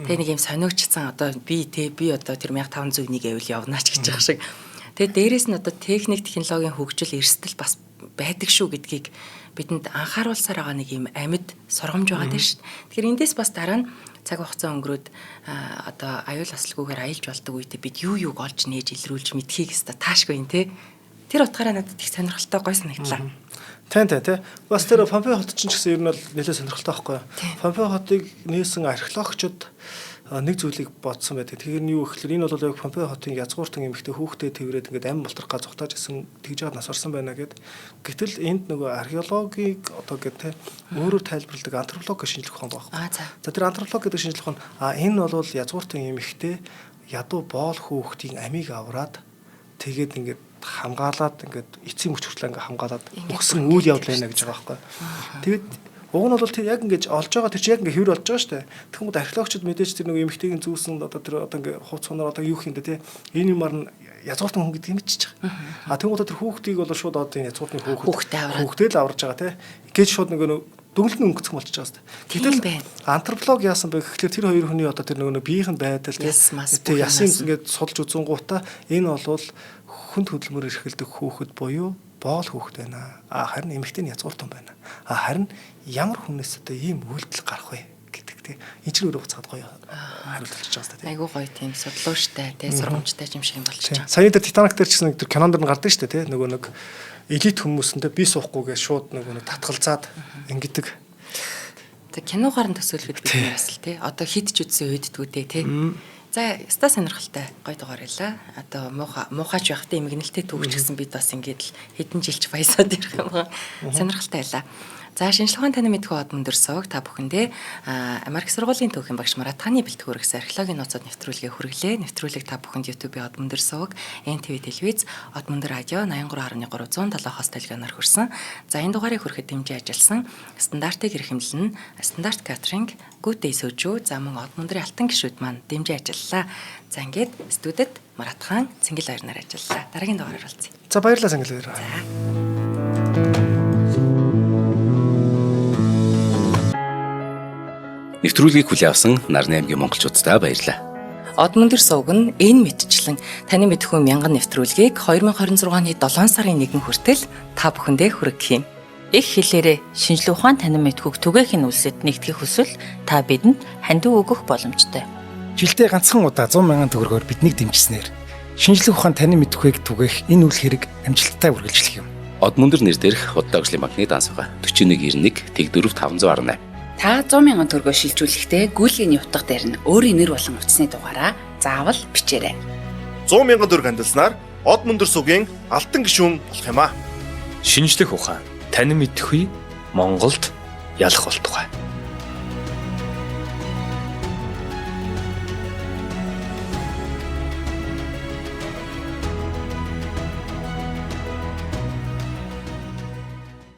тэг нэг юм сониогчсон одоо би те би одоо тэр 1501 гэвэл явнаа ч гэж байгаа шиг. Тэгээ дээрэс нь одоо техник технологийн хөгжил эрсдэл бас байдаг шүү гэдгийг бидэнд анхааруулсаар байгаа нэг юм амьд сургамж байгаа тийм шүү. Тэгэхээр эндээс бас дараа нь цаг хугацаа өнгөрөөд одоо аюул ослгүйгээр аялж болдог үедээ бид юу юуг олж нээж илрүүлж мэдхийг өста таашгүй юм те. Тэр утгаараа надад их сонирхолтой гой санагдлаа. Тэн тэн тий. Бас тэр Помпей хот чинь ч гэсэн ер нь бол нэлээд сонирхолтой байхгүй юу? Помпей хотыг нээсэн археологчид нэг зүйлийг бодсон байдаг. Тэгэхээр нь юу гэхээр энэ бол яг Помпей хотын язгууртан эмэгтэй хүүхдээ тэрвэрэд ингээд ам болторх га зугтааж исэн тэгж жаад нас орсон байна гэд. Гэтэл энд нөгөө археологийг одоо гэд те өөрөөр тайлбарладаг антрополог гэх шинжлэх ухаан байгаа. За тэр антрополог гэдэг шинжлэх ухаан энэ бол язгууртан эмэгтэй ядуу боол хүүхдийн амийг авраад тэгээд ингээд хамгаалаад ингээд эцсийн мөч хүртэл ингээд хамгаалаад өгсөн үйл явдал байна гэж байгаа байхгүй. Тэгээд уг нь бол тэр яг ингэж олж байгаа тэр чи яг ингээ хэвэр олж байгаа шүү дээ. Тэгэхэд археологчид мэдээж тэр нэг эмэгтэйгийн зүүсэн одоо тэр одоо ингээ хууц хунаар одоо юу хийндэ те энэ юмар нь язгууртан хүн гэдгийг мэдчихэж байгаа. А тэгмүүд тэр хүүхдийг бол шууд одоо энэ язгууртны хүүхдээ л аварж байгаа те. Гэж шууд нэг дүнэлт нь өнгөцгөн болчихж байгаа шүү дээ. Гэтэл антрополог яасан бэ гэхлээр тэр хоёр хүний одоо тэр нөгөө биеийнх нь байдал те ясын ингээд судалж үзэнгуутаа энэ бол хүнд хөдөлмөр эрхэлдэг хүүхэд буюу боол хүүхэд байна. А харин эмэгтэй нь язгууртан байна. А харин ямар хүнээс одоо ийм үйлдэл гарах вэ гэдэг тий. Энэ чинь өөрөө буцаад гоё хариулт болчихж байгаа юм тий. Айгуу гоё тийм судлууштай тий сургамжтай юм шиг болчихж байгаа. Саяны дээр Титаник дээр ч гэсэн тэр кинон дэр нь гардаг шүү дээ тий. Нөгөө нэг элит хүмүүсэнтэй би суухгүй гэж шууд нөгөө нэг татгалзаад ингэдэг. За киногаар нь төсөөлөхөд бид нар бас л тий. Одоо хит ч үдсэн үйддгүү дээ тий. За ёстой сонирхолтой гоё дугаар байлаа. Одоо муухайч байхдаа эмгэнэлтэй түүхч гэсэн бид бас ингээд л хэдэн жилч баясаад ирэх юм байна. Сонирхолтой байлаа. За шинжлэх ухааны таны мэдхүй од мөндөр сувг та бүхэндээ Америк сургуулийн түүхийн багш Марат хааны бэлтгэл хүргэсэн археологийн нууцуд нэвтрүүлгээ хүргэлээ. Нэвтрүүлэг та бүхэнд YouTube-ийн од мөндөр сувг, NTV телевиз, од мөндөр радио 83.3 107 хос телегоноор хүрсэн. За энэ дугаарыг хүрэхэд дэмжиж ажилласан стандартыг эрхэмлэн стандарт catering, Good Day сөжүү, за мөн од мөндрийн алтан гишүүд маань дэмжиж ажиллалаа. За ингээд студид Марат хаан Цэнгэл баярнаар ажиллалаа. Дараагийн дугаараар уулзъя. За баярлалаа Цэнгэл баяр. За. Нэвтрүүлгийг хүлээн авсан Нарны аймгийн монголчууддаа баярлалаа. Од мөндөр сувг нь энэ мэтчлэн таны мэдхүй мянган нэвтрүүлгийг 2026 оны 7 сарын 1 хүртэл та бүхэндээ хүргэх юм. Их хэлээрээ шинжлэх ухаан танин мэдхүйг түгээхийн үлсэд нэгтгэх хүсвэл та бидэнд хандив өгөх боломжтой. Жилдээ ганцхан удаа 100 мянган төгрөгөөр биднийг дэмжсэнээр шинжлэх ухаан танин мэдхүйг түгээх энэ үйл хэрэг амжилттай үргэлжлэх юм. Од мөндөр нэр дээрх худалдаа өгслийн банкны данс байгаа. 4191 тэг 4 518. Та 100 мянган төгрөгөөр шилжүүлэхдээ гүйлгээний утга дээр нь өөрийн нэр болон утасны дугаараа заавал бичээрэй. 100 мянган төгрөг хандилснаар од мөндөр сугийн алтан гишүүн болох юм аа. Шинжлэх ухаан танин мэдхүй Монголд ялах болтугай.